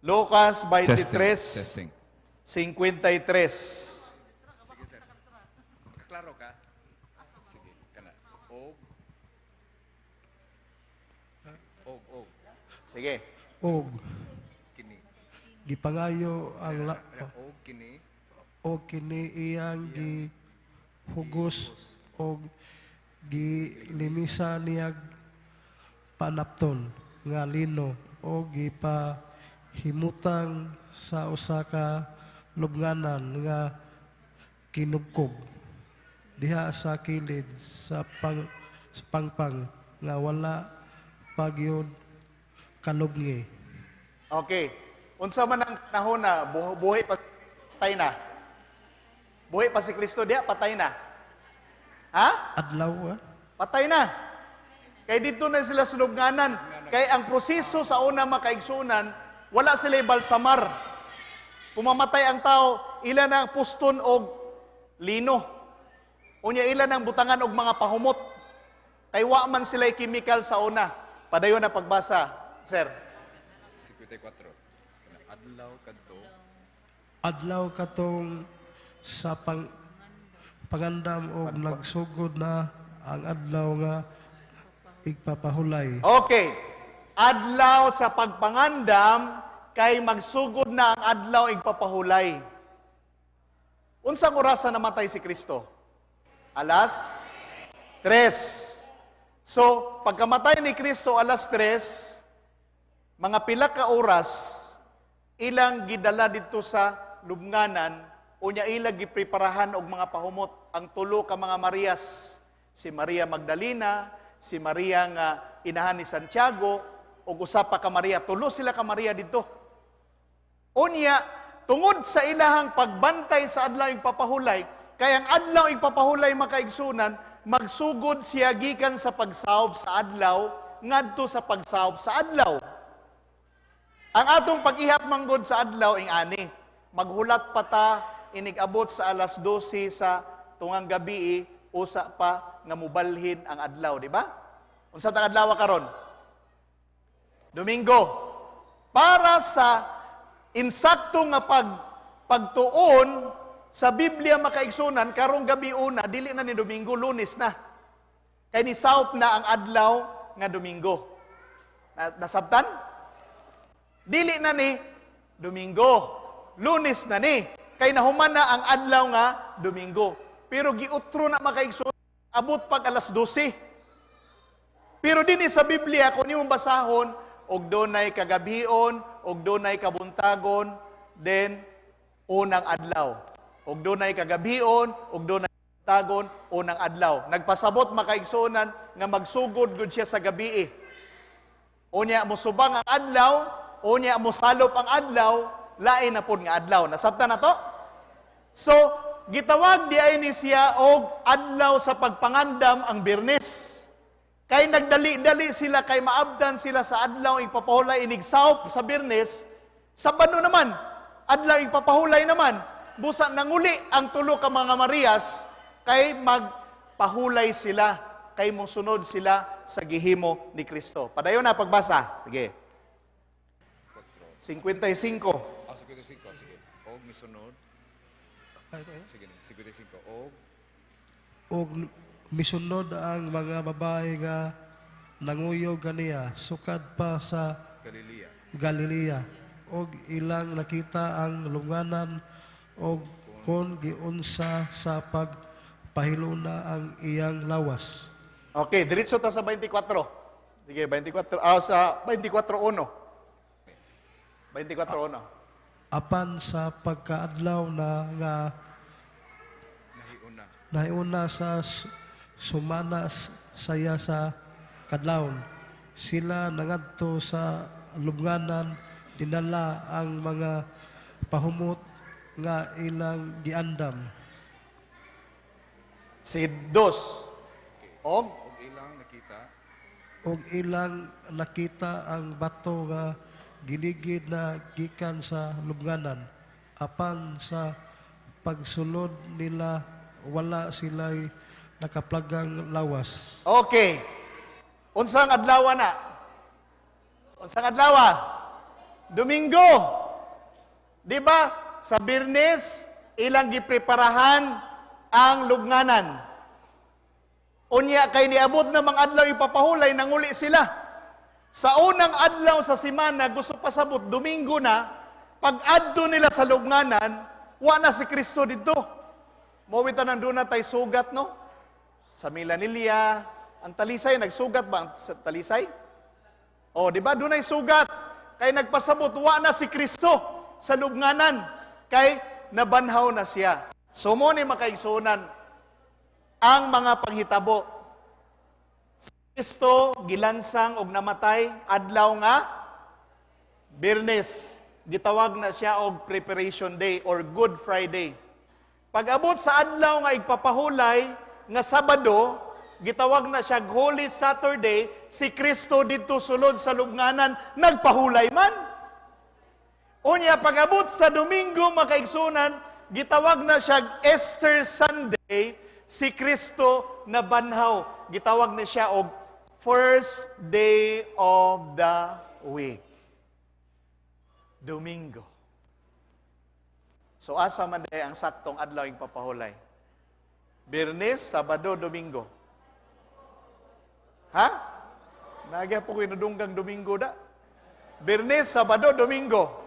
S7: Lucas 23,
S18: Testing, testing.
S7: 53.
S18: Sige, sir. Klaro ka? Sige, kana. Og. Og, og.
S7: Sige.
S4: Og
S18: Kini.
S4: Gipangayo ang la,
S18: Og kini.
S4: Og kini iyang gihugos og gilimisa niyag panapton nga lino og gipahimutang sa usa ka lubnganan nga kinubkob diha sa kilid sa pangpang nga wala pa gyud kalubngi.
S7: Okay. Unsa man ang panahon na buhi pa, patay na? Buhi pa si Kristo diha, patay na? Ha?
S4: Adlaw ah.
S7: Patay na. Kay dito na sila sa lubnganan. Kay ang proseso sa una, makaigsunan, wala sila balsamar. Kung mamatay ang tao, ila na ang puston og lino. Unya ila nang butangan og mga pahumot. Kay wa man sila chemical sa una. Padayon na pagbasa, sir.
S18: 54. Kana adlaw kadto.
S4: Adlaw katong sa pangandam og nagsugod na ang adlaw nga igpapahulay.
S7: Okay. Adlaw sa pagpangandam kay magsugod na ang adlaw igpapahulay. Unsang orasa namatay si Kristo? Alas 3. So, pagkamatay ni Kristo alas 3, mga pila ka oras ilang gidala didto sa lubnganan, unya ilang gipreparahan og mga pahumot ang tulo ka mga Marias, si Maria Magdalena, si Maria nga inahan ni Santiago, ug usa pa ka Maria. Tulo sila ka Maria didto. Unya, tungod sa ilahang pagbantay sa adlaw igpapahulay, kay ang adlaw igpapahulay, makaigsunan, magsugod siya gikan sa pagsawb sa adlaw ngadto sa pagsawb sa adlaw. Ang atong pag-ihap manggod sa adlaw ing ani, maghulat pa ta inig-abot sa alas 12 sa tungang gabi, usa pa nga mubalhin ang adlaw, di ba? Unsa tang adlaw karon? Domingo. Para sa insakto nga pagtuon sa Biblia, makaigsunan, karong gabi una, dili na ni Domingo, Lunes na. Kay ni saop na ang adlaw nga Domingo. Nasabtan? Dili na ni Domingo. Lunes na ni. Kay nahuman na ang adlaw nga Domingo. Pero giutro na, makaigsunan, abot pag alas 12. Pero dinhi sa Biblia, kung nimong basahon, og dunay kagabion, og dunay kabuntagon, then unang adlaw. Og dunay kagabion, og dunay kabuntagon, unang adlaw. Nagpasabot, makaigsuonan, nga magsugod gud siya sa gabi. Unya mosubang ang adlaw, unya mosalop ang adlaw, lain na pod nga adlaw. Nasabtan na to? So, gitawag di ay ni siya og adlaw sa pagpangandam ang Biyernes. Kay nagdali-dali sila kay maabdan sila sa adlaw igpapahulay inig-saop sa Biyernes, Sabado naman, adlaw igpapahulay naman. Busa nanguli ang tulo ka mga Marias kay magpahulay sila, kay mosunod sila sa gihimo ni Kristo. Padayon na pagbasa. Sige. 55.
S18: Ah, 55. Sige. Og misunod. Sige, 55. Og
S4: Og misunod ang mga babae nga nanguyog kaniya sukad pa sa
S18: Galilea.
S4: Galilea og ilang nakita ang lubnganan og kon giunsa sa pagpahiluna ang iyang lawas.
S7: Okay, diretso ta sa 24. Sige, 24. Ah, sa 24.1. 24.1.
S4: Apan sa pagkaadlaw na nga
S18: Nahiuna.
S4: Nahiuna sa sumana saya sa kadlawon, sila nangadto sa lubnganan, dinala ang mga pahumot nga ilang giandam.
S7: Si dos. Og
S18: Og ilang nakita.
S4: Og ilang nakita ang bato nga giligid na gikan sa lubnganan. Apan sa Pagsulod nila, wala sila'y nakaplagang lawas.
S7: Okay. Unsang adlaw na? Unsang adlaw? Domingo. Di ba? Sa Birnes, ilang gipreparahan ang lubnganan. Unya kay niabot na mga adlaw ipapahulay, nanguli sila. Sa unang adlaw sa simana, gusto pasabot, Domingo na, pag-adto nila sa lubnganan, wa na si Kristo didto. Mao bitaw nang duna tay sugat, no? Sa Milanilla, ang Talisay, nagsugat ba ang sa Talisay? O, di ba? Dunay sugat. Kay nagpasabot, wa na si Kristo sa lubnganan. Kay nabanhaw na siya. So mo ni makaigsuonan ang mga panghitabo. Si Kristo gilansang og namatay adlaw nga Birnes. Gitawag na siya og Preparation Day or Good Friday. Pag-abot sa adlaw nga igpapahulay nga Sabado, gitawag na siya Holy Saturday, si Kristo didto sulod sa lubnganan, nagpahulay man. Unya, pag-abot sa Domingo, makaigsunan, gitawag na siya Easter Sunday, si Kristo nabanhaw. Gitawag na siya og first day of the week. Domingo. So asa man diay ang saktong adlaw ing papahulay? Birnes, Sabado, Domingo. Ha? Nagya po ko inudunggang Domingo da. Birnes, Sabado, Domingo.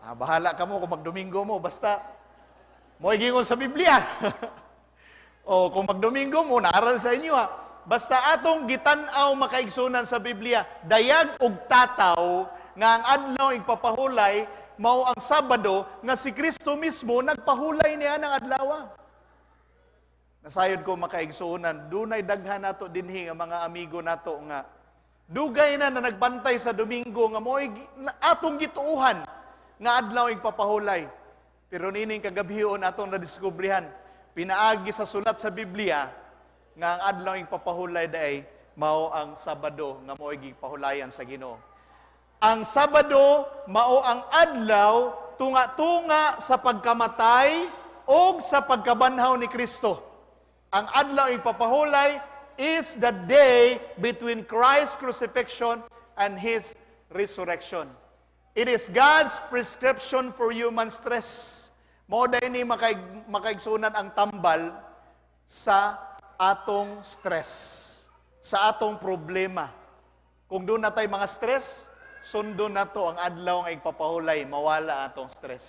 S7: Ah, bahala ka mo kung magdomingo mo, basta mo'y gingon sa Biblia. O kung magdomingo mo, naaral sa inyo ha. Basta atong gitan-aw makaigsunan sa Biblia, dayag og tataw nga ang adlaw igpapahulay mao ang Sabado nga si Kristo mismo nagpahulay niya ng adlaw. Nasayod ko makaigsuonan, dunay daghan nato dinhi nga mga amigo nato nga dugay na na nagbantay sa Domingo nga mo'y atong gituohan nga adlaw igpapahulay. Pero nining kagabhion atong nadiskubrihan, pinaagi sa sulat sa Biblia nga ang adlaw igpapahulay daay mao ang Sabado nga mo'y gipahulayan sa Ginoo. Ang Sabado mao ang adlaw tunga-tunga sa pagkamatay o sa pagkabanhaw ni Kristo. Ang adlaw igpapahulay is the day between Christ's crucifixion and His resurrection. It is God's prescription for human stress. Mao day ni makaigsunan ang tambal sa atong stress, sa atong problema. Kung doon na tayo mga stress, sundon na to ang adlaw nga igpapahulay, mawala atong stress.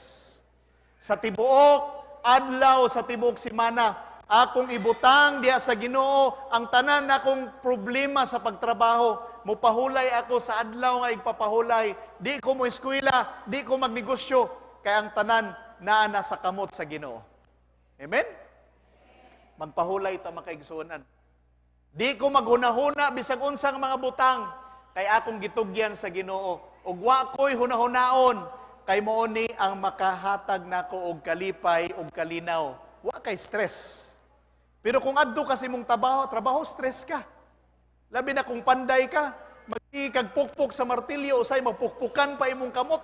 S7: Sa tibuok adlaw, sa tibuok simana, akong ibutang diha sa Ginoo ang tanan akong problema sa pagtrabaho. Mupahulay ako sa adlaw nga igpapahulay. Di ko mo eskwela, di ko magnegosyo, kay ang tanan naa na sa kamot sa Ginoo. Amen? Magpahulay ta makaigsuonan. Di ko maghunahuna bisag unsang mga butang, kay akong gitugyan sa Ginoo. Ug wa ko'y hunahunaon, kay mao ni ang makahatag nako og kalipay og kalinaw. Wa kay stress. Pero kung adto kasi mong trabaho, stress ka. Labi na kung panday ka, magkikag pukpok sa martilyo, usay magpukpukan pa imong kamot.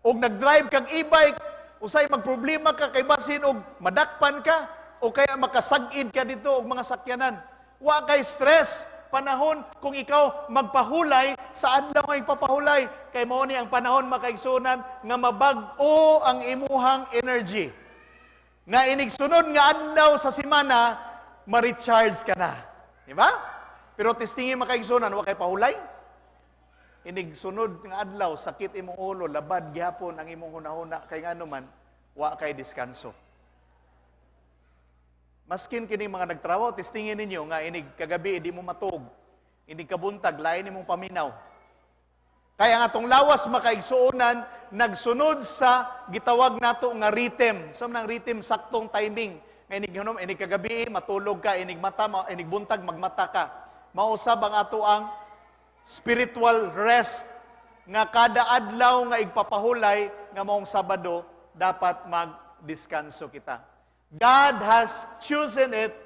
S7: Og nag-drive kag e-bike, usay magproblema ka kay basin og madakpan ka, o kaya makasag-id ka dito og mga sakyanan. Wa kay stress panahon kung ikaw magpahulay sa adlaw nga ipapahulay, kay mao ni ang panahon makaigsunan nga mabag-o ang imuhang energy. Nga inigsunod nga adlaw sa simana, ma-recharge ka na. Di ba? Pero testingi makaigsunan, wa kay pahulay. Inigsunod nga adlaw, sakit imong ulo, labad gihapon ang imong hunahuna, kay ngano man, wa kay diskanso. Maskin kini mga nagtrabaho, testingin ninyo nga inig kagabi di mo matuog, inig kabuntag, lain imong paminaw. Kaya nga atong lawas makaigsuonan, nagsunod sa gitawag nato nga rhythm. So nang rhythm, saktong timing. Nga inig hunom, inig kagabi matulog ka, inig mata, inig buntag magmata ka. Mausab ang ato ang spiritual rest nga kada adlaw nga igpapahulay nga maong Sabado dapat magdiskanso kita. God has chosen it,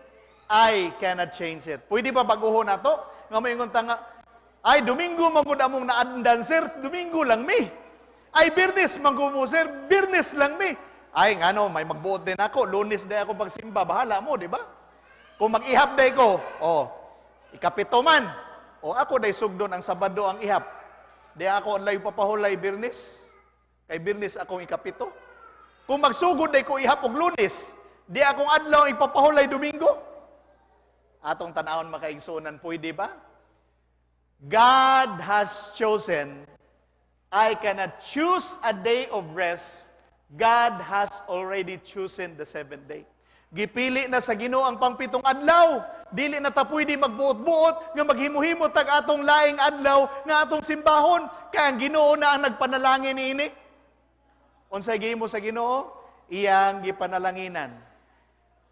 S7: I cannot change it. Pwede ba baguhon nato? Nga moingon ta nga, ay, Domingo man gud among naandan, sir, Domingo lang mi. Ay, Birnes man gud mo, sir, Birnes lang mi. Ay, ngano, may magbuot din ako. Lunes day ako pagsimba, bahala mo, di ba? Kung mag-ihap day ko, oh, ikapito man. O ako day sugdon ang Sabado ang ihap. Di ako adlaw papahulay Biyernes. Kay Biyernes akong ikapito. Kung magsugod day ko ihap og Lunes, di akong adlaw ipapahulay Domingo. Atong tan-awon, makaigsuonan, pwede ba? God has chosen. I cannot choose a day of rest. God has already chosen the seventh day. Gipili na sa Ginoo ang pangpitong adlaw. Dili na ta pwede magbuot-buot nga maghimo-himo tag atong laing adlaw nga atong simbahon kay ang Ginoo na ang nagpanalangin niini. Unsay gihimo sa Ginoo? Iyang gipanalanginan,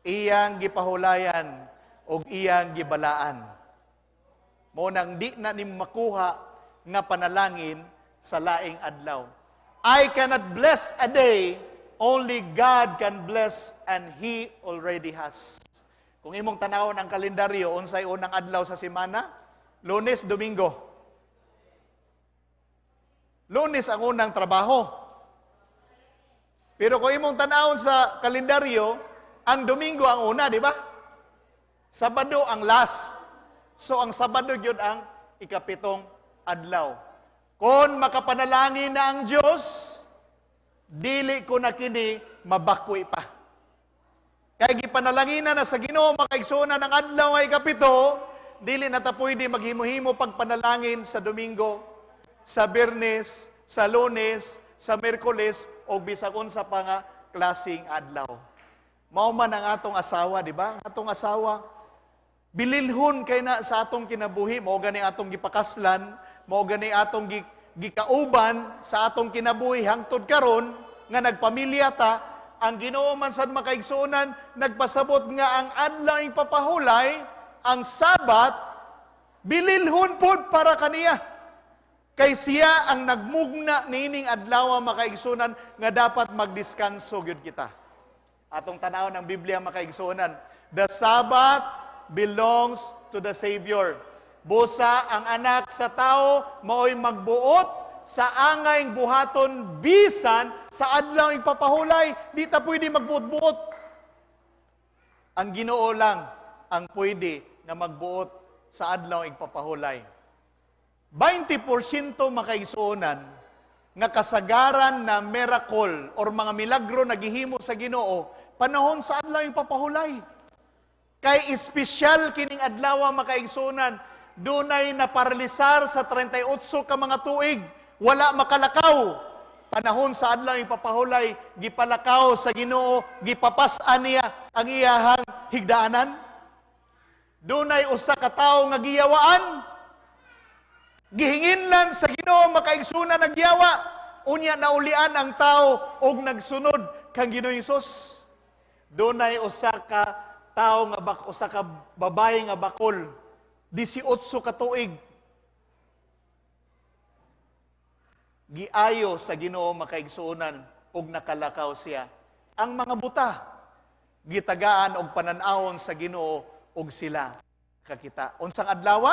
S7: iyang gipahulayan ug iyang gibalaan. Mao nang di na nimo makuha nga panalangin sa laing adlaw. I cannot bless a day, only God can bless, and He already has. Kung imong tanawon ang kalendaryo, unsay unang adlaw sa semana? Lunes, Domingo. Lunes ang unang trabaho. Pero kung imong tanawon sa kalendaryo, ang Domingo ang una, di ba? Sabado ang last. So ang Sabado gyud ang ikapitong adlaw. Kung makapanalangin na ang Diyos, dili ko na kini mabakwi pa. Kay gipanalangin na sa Ginoo, makaigsuonan, ang adlaw ay ikapito, dili na ta pwede maghimo-himo pagpanalangin sa Domingo, sa Biyernes, sa Lunes, sa Miyerkules o bisag unsa pa nga klaseng adlaw. Mao man ang atong asawa, di ba? Ang atong asawa bililhon kay na sa atong kinabuhi, mao gani atong gipakaslan, mao gani atong gikauban sa atong kinabuhi hangtod karon nga nagpamilya ta. Ang Ginoo man sad, makaigsuonan, nagpasabot nga ang adlaw ipapahulay, ang Sabat, bililhon pod para kaniya. Kay siya ang nagmugna niining adlaw, makaigsuonan, nga dapat magdiskanso gyud kita. Atong tanaw ng Biblia, makaigsuonan. The Sabbath belongs to the Savior. Busa ang anak sa tao mao'y magbuot sa angay buhaton bisan sa adlaw ipapahulay. Di ta pwede magbuot-buot. Ang Ginoo lang ang pwede nga magbuot sa adlaw igpapahulay. 20%, makaigsuonan, nga kasagaran na miracle or mga milagro na gihimo sa Ginoo panahon sa adlaw ipapahulay. Kay espesyal kining adlaw, makaigsuonan. Dunay naparalisar sa 38 ka mga tuig, wala makalakaw. Panahon sa adlaw ipapahulay, gipalakaw sa Ginoo, gipapas-an niya ang iyahang higdaanan. Dunay usa ka tawo nga giyawaan, gihinginlan sa Ginoo, makaigsuonan, nagyawa. Unya naulian ang tao og nagsunod kang Ginoo Hesus. Dunay usa ka tawo nga usa ka babayi nga bakol, 18 ka tuig. Giayo sa Ginoo, makaigsuonan, og nakalakaw siya. Ang mga buta gitagaan og panan-awon sa Ginoo og sila kakita. Unsang adlaw?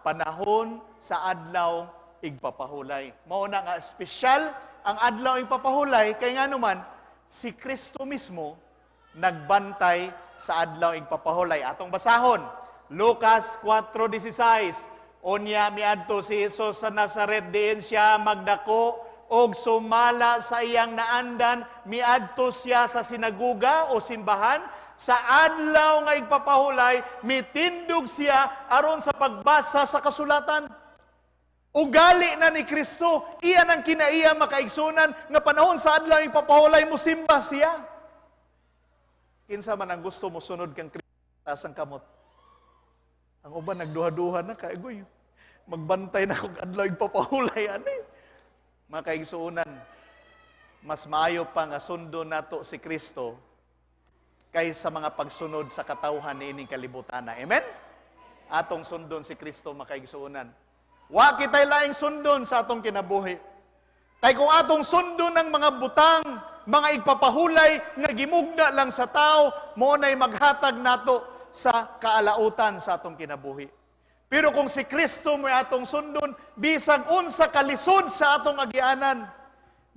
S7: Panahon sa adlaw igpapahulay. Mao na nga espesyal ang adlaw igpapahulay kay nganuman si Kristo mismo nagbantay sa adlaw igpapahulay. Atong basahon Lucas 4:16. Unya miadto si Jesus sa Nazaret, diin siya magdako, og sumala sa iyang naandan, miadto siya sa sinaguga o simbahan sa adlaw nga igpapahulay, mitindog siya aron sa pagbasa sa kasulatan. Ugali na ni Kristo, iya nang kinaiya, makaigsunan, nga panahon sa adlaw igpapahulay musimba siya. Kinsa man ang gusto mo sunod kang Kristo, taas ang kamot. Ang uban nagduha-duha na kay magbantay na kog adlaw igpapahulay ani. Makaigsuonan, mas maayo pa nga sundon nato si Kristo kaysa mga pagsunod sa katawhan niining kalibutan. Amen? Atong sundon si Kristo, makaigsuonan. Wa kitay laing sundon sa atong kinabuhi. Kay kung atong sundon ng mga butang, mga igpapahulay nga gimugna lang sa tao, mao nay maghatag nato sa kaalautan sa atong kinabuhi. Pero kung si Kristo mo atong sundon, bisag unsa kalisod sa atong agianan,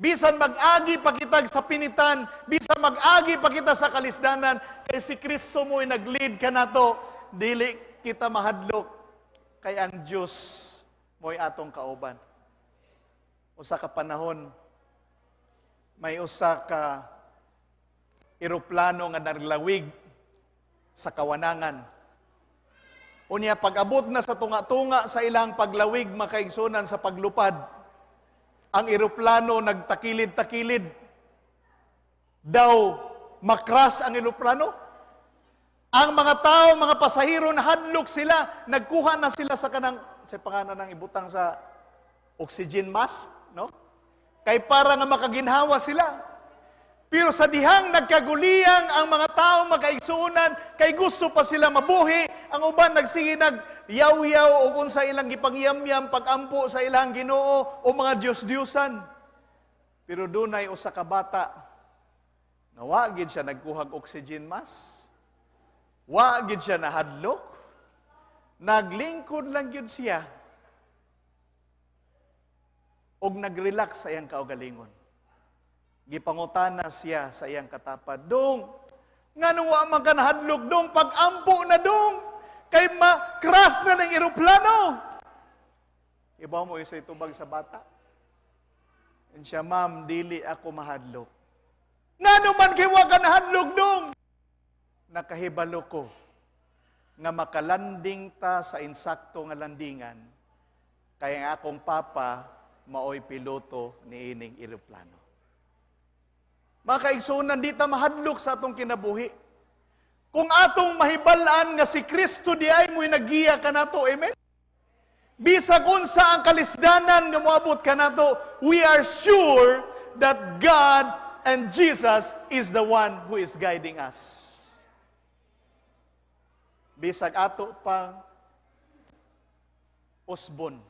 S7: Bisan mag-agi pa kita sa pinitan, bisan mag-agi pa kita sa kalisdanan, kay si Kristo mo'y nag-lead kanato, dili kita mahadlok, kay ang Diyos mo'y atong kauban. Usa ka panahon, may usa ka eroplano nga naglawig sa kawanangan. Unya, pag-abot na sa tunga-tunga sa ilang paglawig, makaigsunan, sa paglupad, ang eroplano nagtakilid-takilid. Daw, ma-crash ang eroplano. Ang mga tao, mga pasahero, nahadlok sila. Nagkuha na sila sa kanang, sa pangalan ng ibutang sa oxygen mask, no? Kay para nga makaginhawa sila. Pero sa dihang nagkaguliyang ang mga tao, makaigsuonan, kay gusto pa sila mabuhi, ang uban nagsige nag yaw-yaw o kung sa ilang gipangyamyam pagampo sa ilang Ginoo o mga Diyos-Diyusan. Pero dunay usa ka bata nga wa gid siya nagkuhag oxygen mask. Wa gid siya nahadlok. Naglingkod lang gyud siya og nagrelax sa iyang kaugalingon. Gipangutana siya sa iyang katapad, "Dong, nganong wa man ka nahadlok, dong? Pag-ampo na, dong. Kay ma-crash na ng eroplano." Ibaw mo isa itubag sa bata? And siya, "Ma'am, dili ako mahadlok." "Ngano man kay wa ka nahadlok, dong?" "Nakahibalo ko nga makalanding ta sa insakto nga landingan kay ang akong papa maoy piloto ni ining eroplano." Mga kaigsunan, di ta mahadlok sa atong kinabuhi kung atong mahibal-an nga si Kristo di ay mo'y nagiya kanato. Amen? Bisag unsa ang kalisdanan nga moabot kanato, we are sure that God and Jesus is the one who is guiding us. Bisag ato pang usbon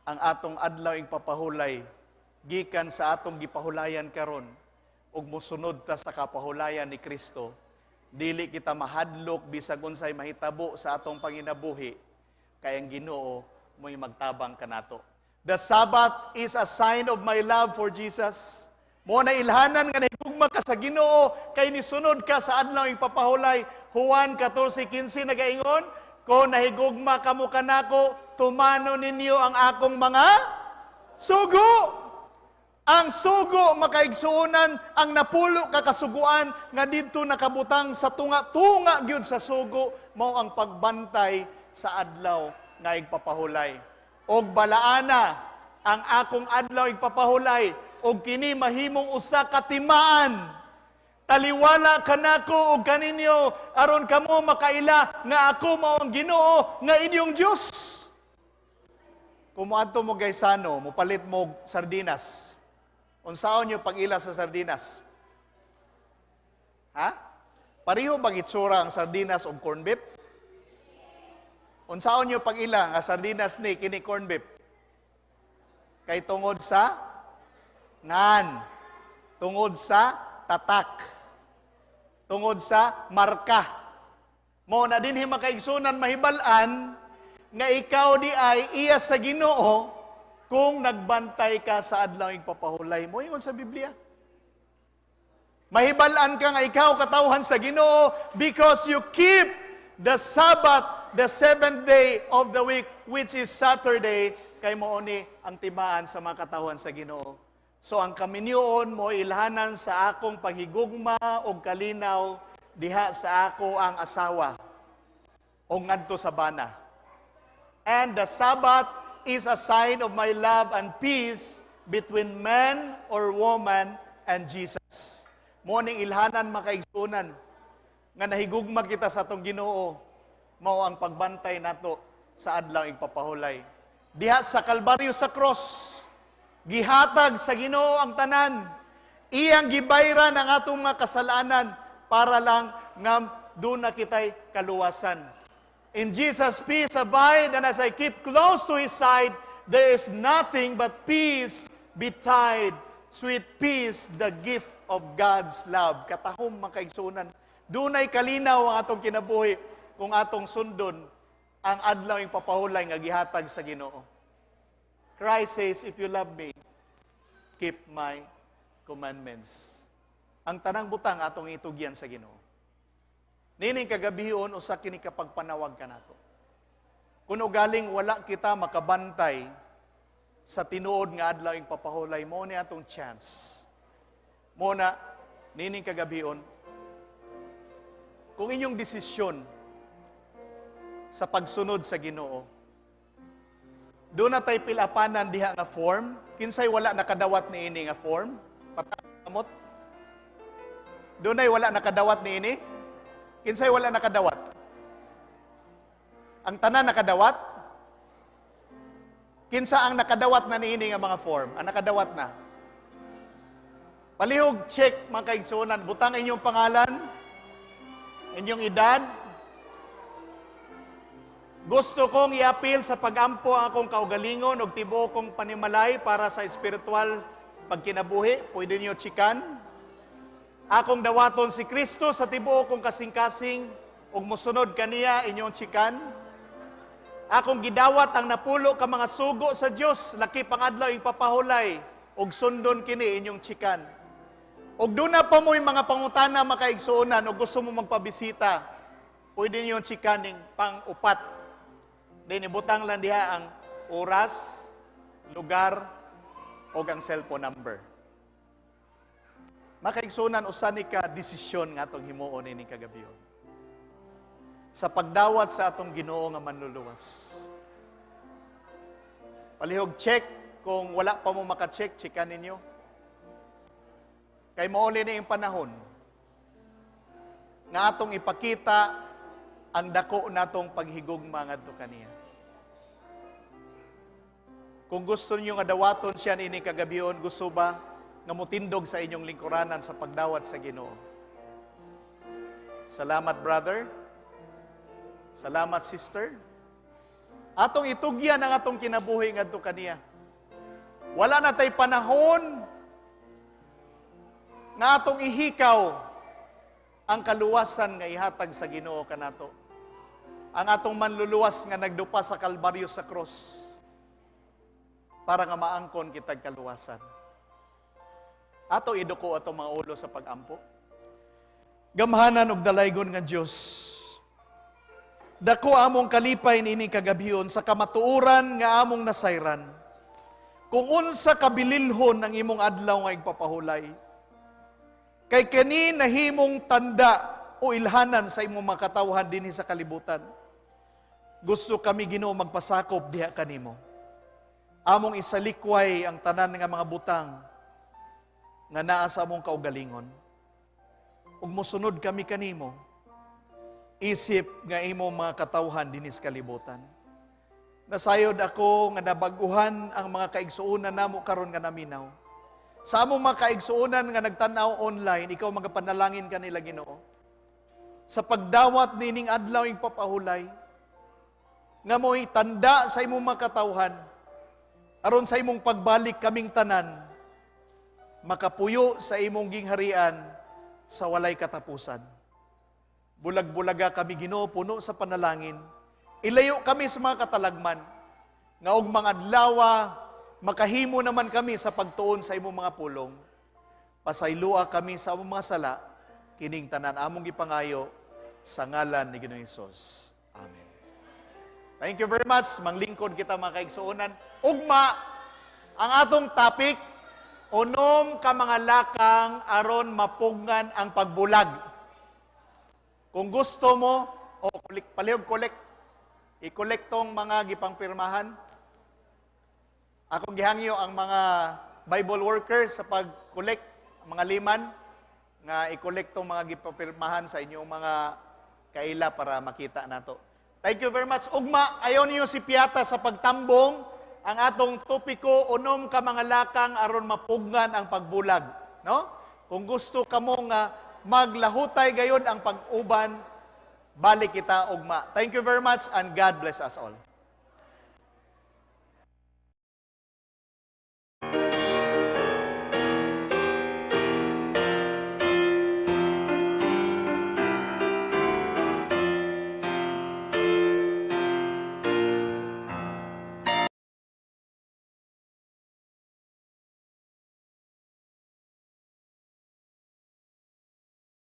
S7: ang atong adlaw igpapahulay gikan sa atong gipahulayan karon ug mosunod ta sa kapahulayan ni Kristo, dili kita mahadlok bisag unsay mahitabo sa atong panginabuhi kay ang Ginoo mo'y magtabang kanato. The Sabbath is a sign of my love for Jesus. Mo na ilhanan nga nahigugma ka sa Ginoo kay nisunod ka sa adlaw igpapahulay. Juan 14:15 nagaingon, "Kung nahigugma kamo kanako, tumano ninyo ang akong mga sugo." Ang sugo, makaigsuonan, ang napulo ka kasuguan nga didto nakabutang sa tunga-tunga gyud sa sugo mao ang pagbantay sa adlaw nga igpapahulay. Og balaana ang akong adlaw igpapahulay og kini mahimong usa ka timaan. Taliwala kanako og kaninyo aron kamo makaila nga ako mao ang Ginoo nga inyong Dios. Kung moadto mo Gaisano, mopalit mo sardinas. Unsaon niyo pag-ila sa sardinas? Ha? Pareho bang itsura ang sardinas og corn beef? Unsaon niyo pag-ila nga sardinas ni kini corn beef? Kay tungod sa ngan, tungod sa tatak, tungod sa marka. Mo na dinhi, makaigsunan, mahibal-an nga ikaw di ay iya sa Ginoo kung nagbantay ka sa adlaw igpapahulay mo. Ingon sa Biblia. Mahibal-an ka nga ikaw katawhan sa Ginoo because you keep the Sabbath, the seventh day of the week, which is Saturday, kay mao ni ang timaan sa mga katawhan sa Ginoo. So ang kaminyoon mo ilhanan sa akong paghigugma og kalinaw diha sa ako ang asawa o ngadto sa bana. And the Sabbath is a sign of my love and peace between man or woman and Jesus. Mo ning ilhanan, makaigsunan, nga nahigugma kita sa atong Ginoo mao ang pagbantay nato sa adlaw igpapahulay. Diha sa Kalbaryo, sa cross, gihatag sa Ginoo ang tanan. Iyang gibayran ang atong mga kasalanan para lang nga doon na kita'y kaluwasan. In Jesus peace abide, and as I keep close to His side, there is nothing but peace betide. Sweet peace, the gift of God's love. Katahom, makaigsunan. Dunay kalinaw ang atong kinabuhi kung atong sundon ang adlaw papahulay nga gihatag sa Ginoo. Christ says, "If you love me, keep my commandments. Ang tanang butang atong itugyan sa Ginoo. Nining kagabhion, usa kini kapagpanawag kanato. Kung ugaling wala kita makabantay sa tinuod nga adlaw ing papahulay, mo ni atong chance. Mo na nining kagabhion, kung inyong desisyon sa pagsunod sa Ginoo, duna tay fill-upanan diha nga form. Kinsay wala nakadawat ni ini nga form? Patamot. Dunay wala nakadawat ni ini? Kinsay wala nakadawat? Ang tanan nakadawat? Kinsa ang nakadawat na niini nga mga form? Ang nakadawat na? Palihog check, mga kaigsuonan, butang inyong pangalan, inyong edad. Gusto kong iapil sa pagampo ang akong kaugalingon og tibuok kong panimalay para sa espiritual pagkinabuhi. Pwede niyo checkan. Akong dawaton si Kristo sa tibuok kong kasing-kasing ug mosunod kaniya, inyong checkan. Akong gidawat ang 10 ka mga sugo sa Dios lakip ang adlaw ing papahulay ug sundon kini, inyong checkan. Ug duna pa mo'y mga pangutana, makaigsuonan, ug gusto mo magpabisita, pwede niyo checkan ning pang-upat. Then ibutang lang diha ang oras, lugar, o ang cellphone number. Makaigsuonan, usa ni ka desisyon nga atong himuon ini kagabion sa pagdawat sa atong Ginoo nga manluluwas. Palihog check, kung wala pa mo maka-check, checkan ninyo. Kay mauli ni yung panahon nga atong ipakita ang dako natong paghigugma ngadto kaniya. Kung gusto niyo nga dawaton siya niini kagabion, gusto ba nga mutindog sa inyong lingkuranan sa pagdawat sa Ginoo? Salamat, brother. Salamat, sister. Atong itugyan ang atong kinabuhi ngadto kaniya. Wala na tay panahon nga atong ihikaw ang kaluwasan nga ihatag sa Ginoo kanato. Ang atong manluluwas nga nagdupa sa Kalbaryo sa cross para nga maangkon kitag kaluwasan. Ato iduko atong mga ulo sa pagampo. Gamhanan og dalaygon nga Dios, dako among kalipay niini kagabhion sa kamatuoran nga among nasayran kung unsa kabililhon ang imong adlaw nga igpapahulay. Kay kani nahimong tanda o ilhanan sa imong mga katawhan dinhi sa kalibutan. Gusto kami, Ginoo, magpasakop diha kanimo. Among isalikway ang tanan nga mga butang nga naa sa among kaugalingon. Ug mosunod kami kanimo isip nga imong mga katawhan dinhi sa kalibutan. Nasayod ako nga nabaguhan ang mga kaigsuonan namo karon nga naminaw. Sa among mga kaigsuonan nga nagtan-aw online, ikaw magapanalangin kanila, Ginoo. Sa pagdawat nining adlaw ing papahulay, nga mo'y tanda sa imong mga katawhan, aron sa imong pagbalik kaming tanan, makapuyo sa imong gingharian sa walay katapusan. Bulag-bulaga kami, Ginoo, puno sa panalangin. Ilayo kami sa mga katalagman, nga og mga adlawa, makahimo naman kami sa pagtuon sa imong mga pulong. Pasaylua kami sa among mga sala, kining tanan among gipangayo sa ngalan ni Ginoong Hesus. Amen. Thank you very much. Manglingkod kita, mga kaigsuonan. Ugma, ang atong topic, 6 ka mga lakang aron mapugngan ang pagbulag. Kung gusto mo, o palihog collect, i-collect tong mga gipangpirmahan. Akong gihangyo ang mga Bible workers sa pag-collect, mga liman, nga i-collect tong mga gipapirmahan sa inyong mga kaila para makita nato. Thank you very much. Ugma, ayaw niyo si Piata sa pagtambong ang atong topiko, 6 ka mga lakang aron mapugngan ang pagbulag. No? Kung gusto kamo nga maglahutay gayon ang pag-uban, balik kita ugma. Thank you very much and God bless us all.